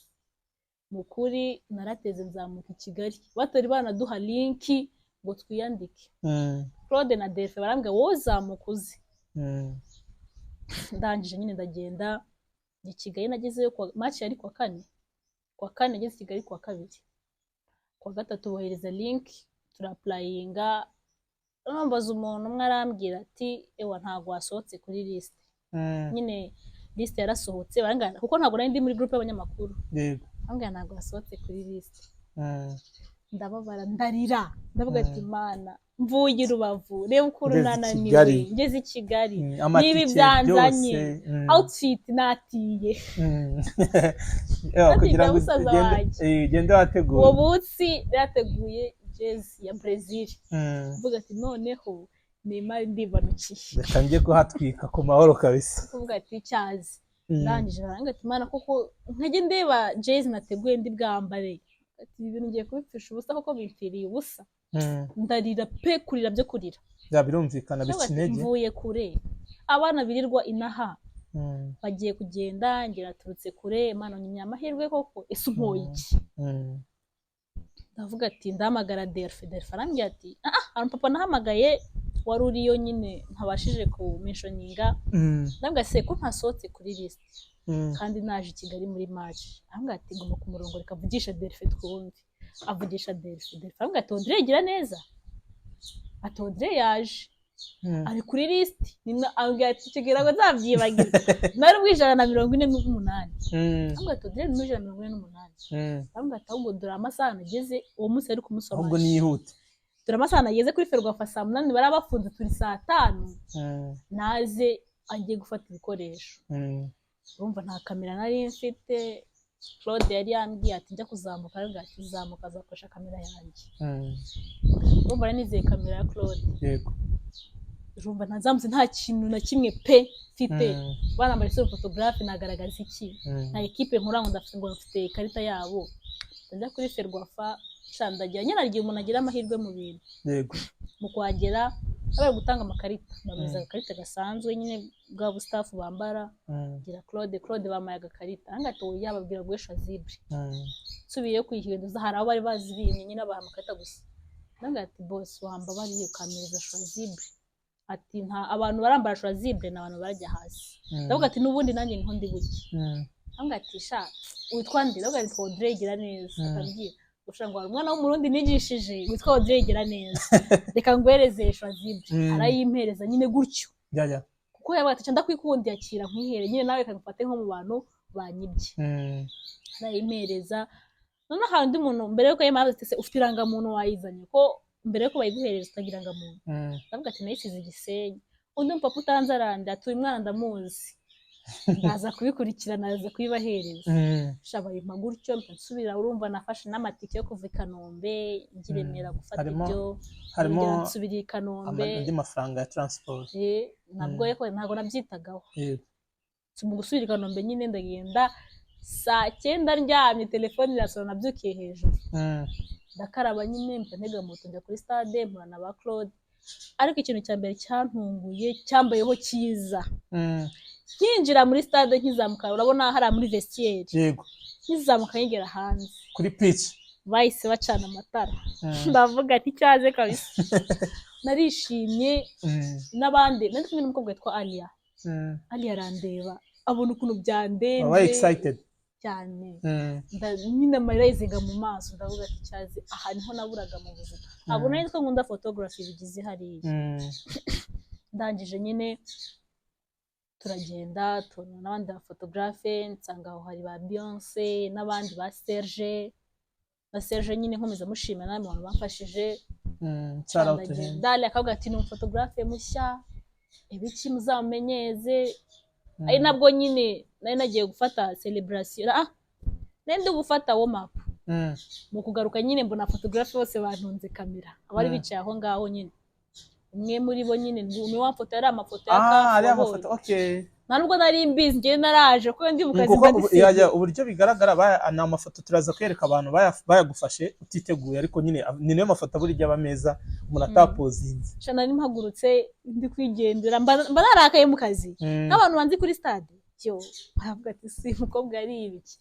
mu kuri. Narateze, nzamuka i Kigali batari banaduha link ngo twiyandike. Claude na Delphin barambwira: "Wowe zamuka uze." Ndangije nyine ndagenda i Kigali, nagezeyo kuwa match yari kuwa kane. Kuwa kane nageze i Kigali, kuwa kabiri, kuwa gatatu bohereza link, tura-applyinga. Nambaza umuntu umwe, arambwira ati: "Ewa, ntabwo wasohotse kuri liste." Nyine liste yarasohotse, barangana kuko ntabwo nari ndi muri groupe y'abanyamakuru. Barambwira: "Ntabwo wasohotse kuri liste." Ndababara, ndarira, ndavuga ati: "Mana, mvuye i Rubavu, reba ukuntu Ngeze i nananiwe." Kigali. Ngeze i Kigali, Amatike niba ibyanzanye, byose. Outfit natiye. Ewa, Ati, kugira ngo musaza ugende wanjye. ugende wateguye. Uwo munsi yateguye jezi ya Brazil, mvuga ati: "Noneho Neymar ndibanukiye." Reka njye kuhatwika ku mahoro kabisa. Kuvuga ati cyazi. Ndangije baranga ati: "Mana, koko nkajya ndeba jezi nateguye ndi bwambare, ati ibi bintu ngiye kubipfisha ubusa, koko bipfiriye ubusa." Ndarira pe, kurira byo kurira. Ya, birumvikana, bica Ndavuga ati, intege. Mvuye kure, abana birirwa inaha bagiye kugenda, ngira naturutse kure, Mana nyimye amahirwe koko, ese umpoye iki? Ndavuga ati ndahamagara Delphin. Delphin arambwira ati: "Ah, hari papa nahamagaye wari uriyo nyine ntabashije kumentioninga." Ndambwira: "Se ko ntasohotse kuri liste kandi naje i Kigali muri match?" Arambwira ati: "Guma ku murongo, reka avugishe Delphin twumve." Avugisha Delphin, Delphin arambwira ati: "Audrey gira neza." Ati: "Audrey yaje, ari kuri liste." Ambwira ati, icyo gihe ntabwo nzabyibagirwa, nari mu 148. Arambwira ati: "Audrey ni mu 148." Arambwira ati: "Ahubwo dore amasaha nageze." Uwo munsi yari kumusoma. Ahubwo niyihute. "Dore amasaha nageze kuri Ferwafa, saa 8 bari bafunze, turi saa 5, naze agiye gufata ibikoresho." Urumva, nta kamera nari mfite. Claude yari yambwiye ati njya kuzamuka, arambwira ati: "Zamuka, azakoresha kamera yanjye." Urumva, nari nizeye kamera ya Claude. Urumva, ntazamutse nta kintu na kimwe pe mfite. Banambaye sur photographe, nagaragaza iki? Nta ekipe nkora ngo ndafite, ngo mfite ikarita yabo. Ndajya kuri Ferwafa sha, ndagira nyine, hari igihe umuntu agira amahirwe mu bintu. Mu kuhagera bari gutanga amakarita, bameza agakarita gasanzwe nyine bwa bustaff bambara. Gira Claude, Claude bampaye agakarita, aranga ati: "Oya, babwira guhe chasuble." Nsubiyeyo kuyihinduza, hari abo bari bazibimye nyine, baha amakarita gusa. Ndanga ati: "Boss, wambabariye ukampereza chasuble?" Ati: "Nta abantu barambara chasuble, ni abantu barajya hasi." Ndavuga ati: "N'ubundi nanjye niho ndi buke." Ndavuga ati: "Sha, witwa nde?" Ndavuga ati: "Audrey gira neza." Akabwira gushaka ngo hari umwana w'Umurundi nigishije witwa Audrey gira neza, reka nguhereze chasuble. Arayimpereza nyine gutyo, Ya, ya. kuko yabaga ati: "Ndakwikundi, akira nkwihere nyine, nawe kagufate nko mu bantu." banyibye. Arayimpereza. Noneho hari undi muntu mbere yuko yemera ati: "Se ufite irangamuntu wayizanye?" Ko mbere yuko bayiguhereza utagira irangamuntu. Ndavuga ati: "Nayisize Igisenyi." Undi mupapa utanze aranda ati: "Uyu mwana ndamuzi, ndaza kubikurikirana, aza kubibahereza." Sha, bayimpa gutyo, mpita nsubira. Urumva nafashe n'amatike yo kuva i Kanombe njya i Remera gufata ibyo. Harimo Nongera nsubira i Kanombe. Andi mafaranga ya transport. Nabwo ariko ntabwo nabyitagaho. Mu gusubira i Kanombe nyine, ndagenda saa 9 ndyamye, telefone irasona, nabyukiye hejuru. Ndakaraba nyine, mpita ntega moto njya kuri stade, mpura na ba Claude. Ariko ikintu cya mbere cyantunguye, cyambayeho cyiza, nkinjira muri stade, nkizamuka, urabona hariya muri vestiaire, nkizamuka nkigera hanze kuri pitch, bahise bacana amatara. Ndavuga ati: "Cyaze kabisa." Narishimye. N'abandi nari kumwe n'umukobwa witwa Alia. Alia arandeba, abona ukuntu byandenze. Wabaye excited. Cyane. Nyine amarira yizinga mu maso. Ndavuga ati: "Cyaze, aha niho naburaga mu buzima." Ntabwo nari nzi ko nkunda photography bigize hariya. Ndangije nyine turagenda, tubona n'abandi ba photographe, nsanga aho hari ba Beyonce n'abandi ba Serge. Na Serge nyine nkomeza mushimira n'abandi bantu bamfashije. Shout out to him. Dali akavuga ati: "Ni umufotographe mushya, ibiki, muzamumenyeze." Ari nabwo nyine nari nagiye gufata celebration, nari ndi gufata warm up. Mu kugaruka nyine mbona photographe bose bantunze kamera, abari bicaye aho ngaho nyine. Umwe muri bo nyine ni wa foto, yari amafoto ya Ah, CAF ariya wabonye. mafoto, okay. Nta nubwo nari mbizi, njyewe naraje kuko ndi mu kazi, Kuko mba ndi serious. uburyo bigaragara ni amafoto turaza kwereka abantu bayagufashe utiteguye, ariko nyine ni nayo mafoto burya aba meza umuntu atapozinze. Sha, nari mpagurutse ndi kwigendera, mba narakaye mu kazi, nk'abantu banzi kuri stade yo baravuga ati: "Si umukobwa yari ibiki?"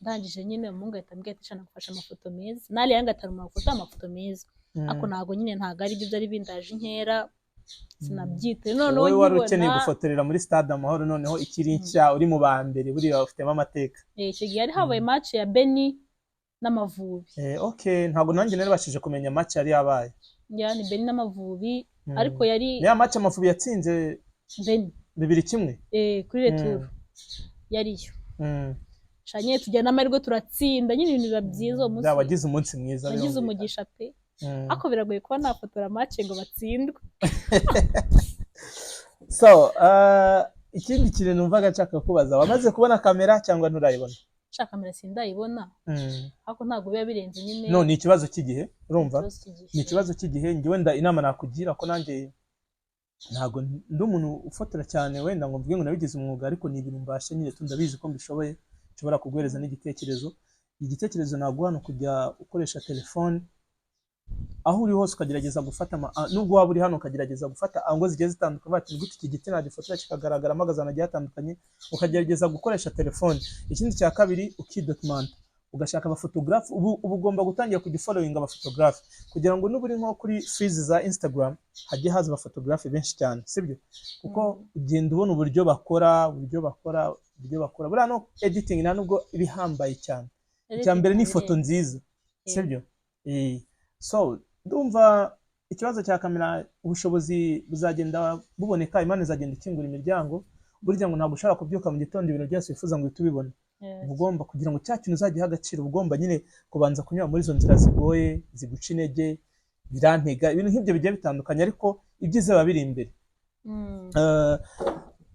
Ndangije nyine umuhungu ahita ambwira ati: "Sha, nagufashe amafoto meza." Nari yanga atari amafoto, amafoto meza. Ariko ntabwo nyine, ntabwo ari byo byari bindaje inkera, sinabyite noneho. Wowe wari ukeneye Nkibona gufotorera muri Stade Amahoro, noneho ikiri nshya, uri mu ba mbere, buriya ufitemo amateka. Icyo gihe hari habaye match ya Beni n'Amavubi. Okay, ntabwo nanjye narabashije kumenya match yari yabaye. Ya, ni Beni n'Amavubi. Ariko yari Niya match Amavubi yatsinze Beni 2-1. Kuri retour yariyo. Sha, nyine tujya n'amahirwe turatsinda nyine, ibintu biba byiza uwo munsi. Ya, wagize umunsi mwiza. Nagize Birumvikana. umugisha pe. Ariko biragoye kuba nafotora match ngo batsindwe. So, ikindi kintu numvaga nshaka kubaza, wamaze kubona kamera cyangwa nturayibona? Sha, kamera sindayibona, ariko ntabwo biba birenze nyine. No, ni ikibazo cy'igihe, urumva? Ikibazo cy'igihe. Ni ikibazo cy'igihe. Njye wenda inama nakugira, ko nanjye ntabwo ndi umuntu ufotora cyane wenda ngo mvuge ngo nabigize umwuga, ariko ni ibintu mbasha nyine tu, ndabizi ko mbishoboye, nshobora kuguhereza n'igitekerezo. Igitekerezo naguha ni ukujya ukoresha telefone aho uri hose, ukagerageza gufata nubwo waba uri hano, ukagerageza gufata angle zigiye zitandukanye, bati: "Gute iki giti nagifotora kikagaragaramo agazana agiye atandukanye?" Ukagerageza gukoresha telefone. Ikindi cya kabiri, ukidocumenta, ugashaka abafotogarafe. Ubu ugomba gutangira kujya ufollowinga abafotogarafe kugira ngo nuba uri nko kuri feeds za Instagram hajye haza abafotogarafe benshi cyane, sibyo? Kuko ugenda ubona uburyo bakora, uburyo bakora, uburyo bakora. Buriya no editing nta nubwo iba ihambaye cyane, icya mbere ni ifoto nziza, sibyo? So ndumva ikibazo cya kamera, ubushobozi buzagenda buboneka, Imana izagenda ikingura imiryango. Burya ngo ntabwo ushobora kubyuka mu gitondo ibintu byose wifuza ngo uhite ubibone. Uba ugomba, kugira ngo cya kintu uzagihe agaciro, uba ugomba nyine kubanza kunyura muri izo nzira zigoye, ziguca intege, birantega, ibintu nk'ibyo bigiye bitandukanye, ariko ibyiza biba biri imbere.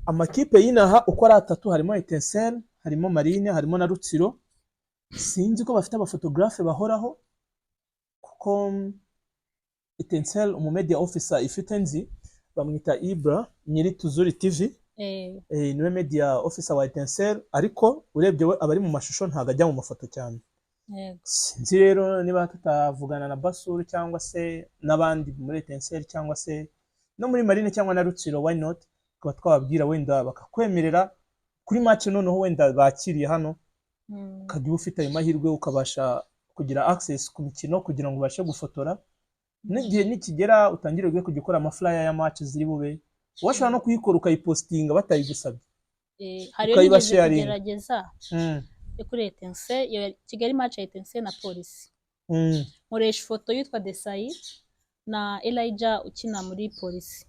Amakipe y'inaha uko ari atatu, harimo Etincelle, harimo Marine, harimo na Rutsiro, sinzi ko bafite abafotogarafe bahoraho, kuko Etincelle umumedia officer ifite nzi bamwita Ibra nyiri Tuzuri TV. Niwe media officer wa Etincelle, ariko urebye we aba ari mu mashusho, ntabwo ajya mu mafoto cyane. Sinzi rero niba tutavugana na Basuru cyangwa se n'abandi muri Etincelle cyangwa se no muri Marine cyangwa na Rutsiro, why not, tukaba twababwira wenda bakakwemerera kuri match noneho wenda bakiriye hano, ukajya uba ufite ayo mahirwe, ukabasha kugira access ku mikino kugira ngo ubashe gufotora. N'igihe nikigera utangire wige kujya ukora amaflyer ya match ziri bube, washobora no kuyikora ukayipostinga batayigusabye. Hariyo nigeze Ukayibasharinga. kugerageza yo kuri Etincelle, iyo Kigali, match ya Etincelle na Polisi. Nkoresha ifoto yitwa Desayi na Elijah ukina muri Polisi.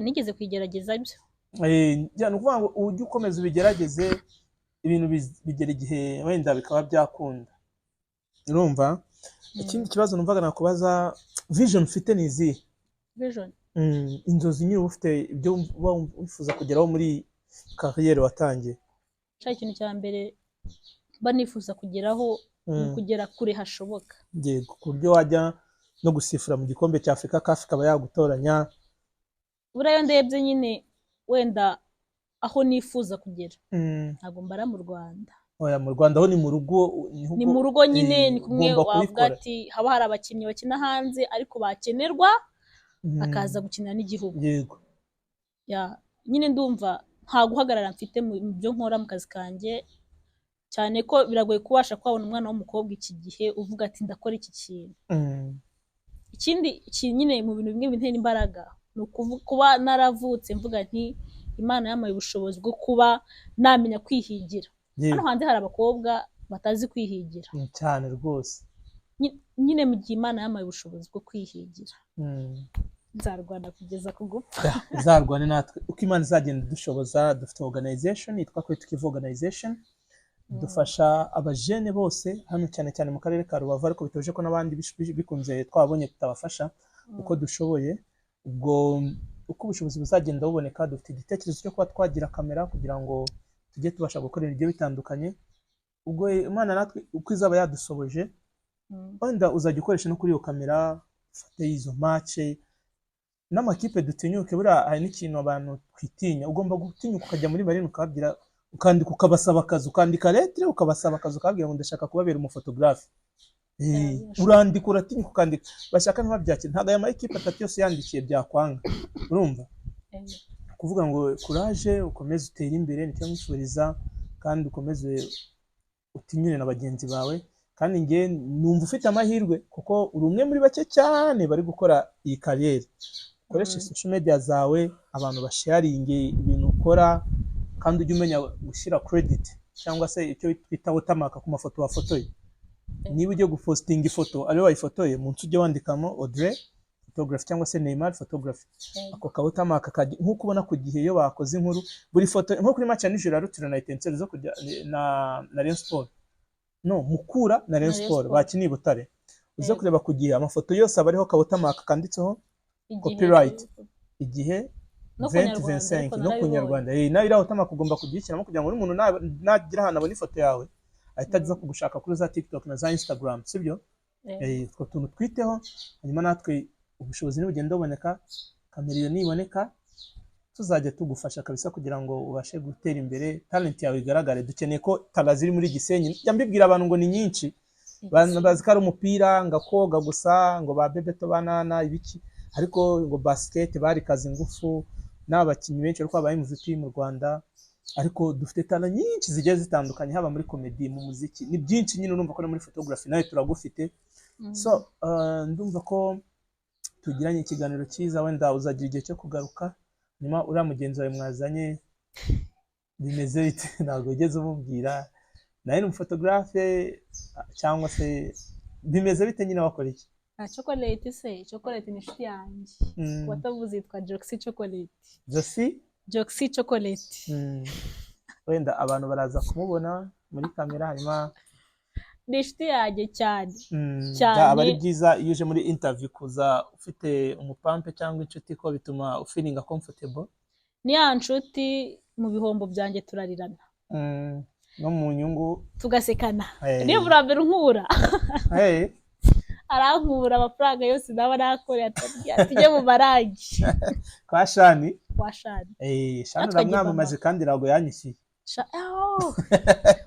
Nigeze kuyigerageza byo. Ni ukuvuga ngo ujye ukomeza ubigerageze, ibintu bigera igihe wenda bikaba byakunda. Urumva, ikindi kibazo numvaga nakubaza, vision ufite ni izihe? Vision? Inzozi nyine uba ufite, ibyo uba wifuza kugeraho muri carrière watangiye. Sha, ikintu cya mbere mba nifuza kugeraho ni ukugera kure hashoboka. Yego, ku buryo wajya no gusifura mu gikombe cya Afurika, CAF ikaba yagutoranya. Buriya iyo ndebye nyine wenda aho nifuza kugera, ntabwo mbara mu Rwanda. Oya, mu Rwanda ho ni mu rugo. Niho Ni mu rugo nyine. Ni kumwe ugomba wavuga kubikora. ati haba hari abakinnyi bakina hanze ariko bakenerwa bakaza gukinira n'igihugu. Ya, nyine ndumva nta guhagarara mfite mu byo nkora mu kazi kanjye, cyane ko biragoye kubasha kubona umwana w'umukobwa iki gihe uvuga ati ndakora iki kintu. Ikindi kintu nyine mu bintu bimwe bintera imbaraga ni kuba naravutse mvuga nti Imana yampaye ubushobozi bwo kuba namenya kwihigira. Hano hanze hari abakobwa batazi kwihigira. Cyane rwose. Nyine mu gihe Imana yampaye ubushobozi bwo kwihigira, nzarwana kugeza ku gupfa. Yeah, uzarwane natwe uko Imana izagenda idushoboza. Dufite organization yitwa Kwetu Organization, dufasha abajene bose hano, cyane cyane mu karere ka Rubavu, ariko bituje ko n'abandi bikunze twabonye tutabafasha uko dushoboye. Ubwo uko ubushobozi buzagenda buboneka, dufite igitekerezo cyo kuba twagira kamera kugira ngo tujye tubasha gukora ibintu bigiye bitandukanye. Ubwo Imana natwe uko izaba yadusoboje, wenda uzajya ukoresha no kuri iyo kamera, ufate izo match n'amakipe dutinyuke. Buriya hari n'ikintu abantu twitinya. Ugomba gutinyuka ukajya muri Marine, ukababwira, ukandika, ukabasaba akazi, ukandika lettre ukabasaba akazi, ukababwira ngo ndashaka kubabera umufotogarafe. Birashoboka. Urandika, uratinyuka ukandika, bashaka ntibabyakire. Ntabwo aya ma ekipe atatu yose yandikiye byakwanga, urumva? Kuvuga ngo courage, ukomeze utere imbere, nicyo nkwifuriza, kandi ukomeze utinyure na bagenzi bawe. Kandi njye numva ufite amahirwe kuko uri umwe muri bake cyane bari gukora iyi carrière. Ukoreshe social media zawe, abantu basharinge ibintu ukora, kandi ujye umenya gushyira credit cyangwa se icyo twita watermark ku mafoto wafotoye. Niba ugiye gupostinga ifoto ariwe wayifotoye, munsi ujye wandikamo Audrey Photography cyangwa se Neymar Photography. Ako ka watermark kajya nk'uko ubona ku gihe iyo bakoze inkuru, buri foto, nko kuri match ya nijoro ya Rutsiro na Etincelles zo kujya na Rayon Sport, no Mukura na Rayon Na Rayon Sport Sport. bakiniye i Butare, uze kureba ku gihe amafoto yose aba ariho ka watermark kanditseho Igihe. copyright Igihe No ku Nyarwanda, 2025. ariko No ku narabibonye. Nyarwanda. Nawe iriya watermark ugomba kugishyiramo kugira ngo n'umuntu nagira ahantu abona ifoto yawe ahita aza kugushaka kuri za TikTok na za Instagram, sibyo? Utwo tuntu twiteho, hanyuma natwe ubushobozi nibugenda buboneka, kamera iyo niboneka, tuzajya tugufasha kabisa kugira ngo ubashe gutera imbere, talent yawe igaragare. Dukeneye ko talent ziri muri Gisenyi, njya mbibwira abantu ngo ni nyinshi. Abantu bazi ko ari umupira, ngo koga gusa, ngo ba Bebeto banana ibiki, ariko ngo basket bari kazi ingufu n'abakinnyi benshi, ariko babaye MVP mu Rwanda. Ariko dufite talent nyinshi zigiye zitandukanye, haba muri comedy, mu muziki, ni byinshi nyine. Urumva ko no muri photography nawe turagufite. So ndumva ko tugiranye ikiganiro cyiza. Wenda uzagira igihe cyo kugaruka nyuma. Uriya mugenzi wawe mwazanye bimeze bite? Ntabwo wigeze umubwira. Nawe ni umufotogarafe cyangwa se bimeze bite nyine, wakora iki? Ah, Chocolate se, Chocolate ni inshuti yanjye. Watavuze yitwa Joxy Chocolate. Josi. Joxy Chocolate. Wenda abantu baraza kumubona muri kamera, hanyuma Ni inshuti yanjye cyane. Cyane. Aba ari byiza iyo uje muri interview kuza ufite umupampe cyangwa inshuti, ko bituma ufeelinga comfortable. Ni ya nshuti, mu bihombo byanjye turarirana, No mu nyungu tugasekana. Hey. Niba bwa mbere unkura, Hey. arankura amafaranga yose naba nakoreye, atubwira tujye mu marangi. Kwa Shani. Kwa Shani. Shani Natwe agira uramwamamaje kandi ntabwo yanyishyuye. Oh,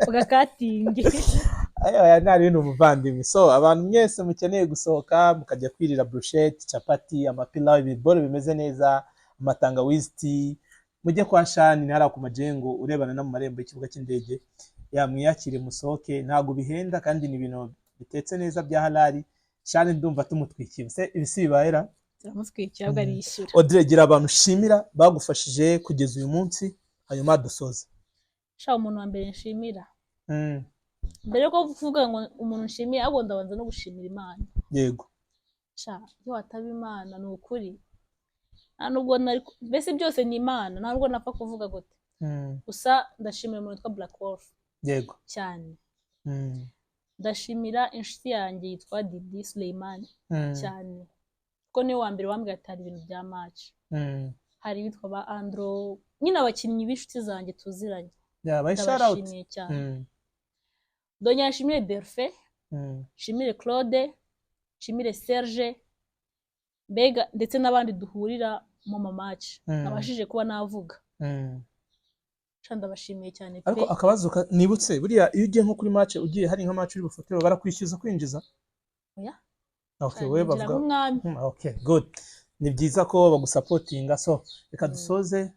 ugakatingi. Aya ntari ni umuvandimwe. So abantu mwese mukeneye gusohoka mukajya kwirira brochette, capati, amapilawu, ibiboro bimeze neza, amatangawizi tea, mujye kwa Shani, ni hariya ku Majengo urebana no mu marembo y'ikibuga cy'indege. Ya, mwiyakire, musohoke, ntabwo bihenda kandi ni ibintu bitetse neza bya halali. Shani ndumva tumutwikiye se, ibi si bibayera? Turamutwikira, ahubwo arishyura. Audrey, gira abantu ushimira bagufashije kugeza uyu munsi, hanyuma dusoze. Sha, umuntu wa mbere nshimira, mbere yo kuvuga ngo umuntu nshimiye, ahubwo ndabanza no gushimira Imana. Sha, iyo wataba Imana, ni ukuri. Nta nubwo nari, mbese byose ni Imana, nta nubwo napfa kuvuga gute. Gusa ndashimira umuntu witwa Black Wolf cyane. Ndashimira inshuti yanjye yitwa Didi Suleiman cyane, kuko niwe wa mbere wambwiye ati hari ibintu bya match. Hari ibitwa ba Andro nyine, abakinnyi b'inshuti zanjye tuziranye. Yabaye shout out. Ndabashimiye cyane. Ndongera nshimire Delphin, nshimire Claude, nshimire Serge, mbega ndetse n'abandi duhurira mu ma match nabashije kuba navuga. Sha, ndabashimiye cyane pe. Ariko akabazo nibutse, buriya iyo ugiye nko kuri match, ugiye hari nka match uri bufotere, barakwishyuza kwinjiza? Oya. Okay. Sha, We ninjira bavuga nk'umwami. Okay, good, ni byiza ko bagusupportinga. So reka dusoze.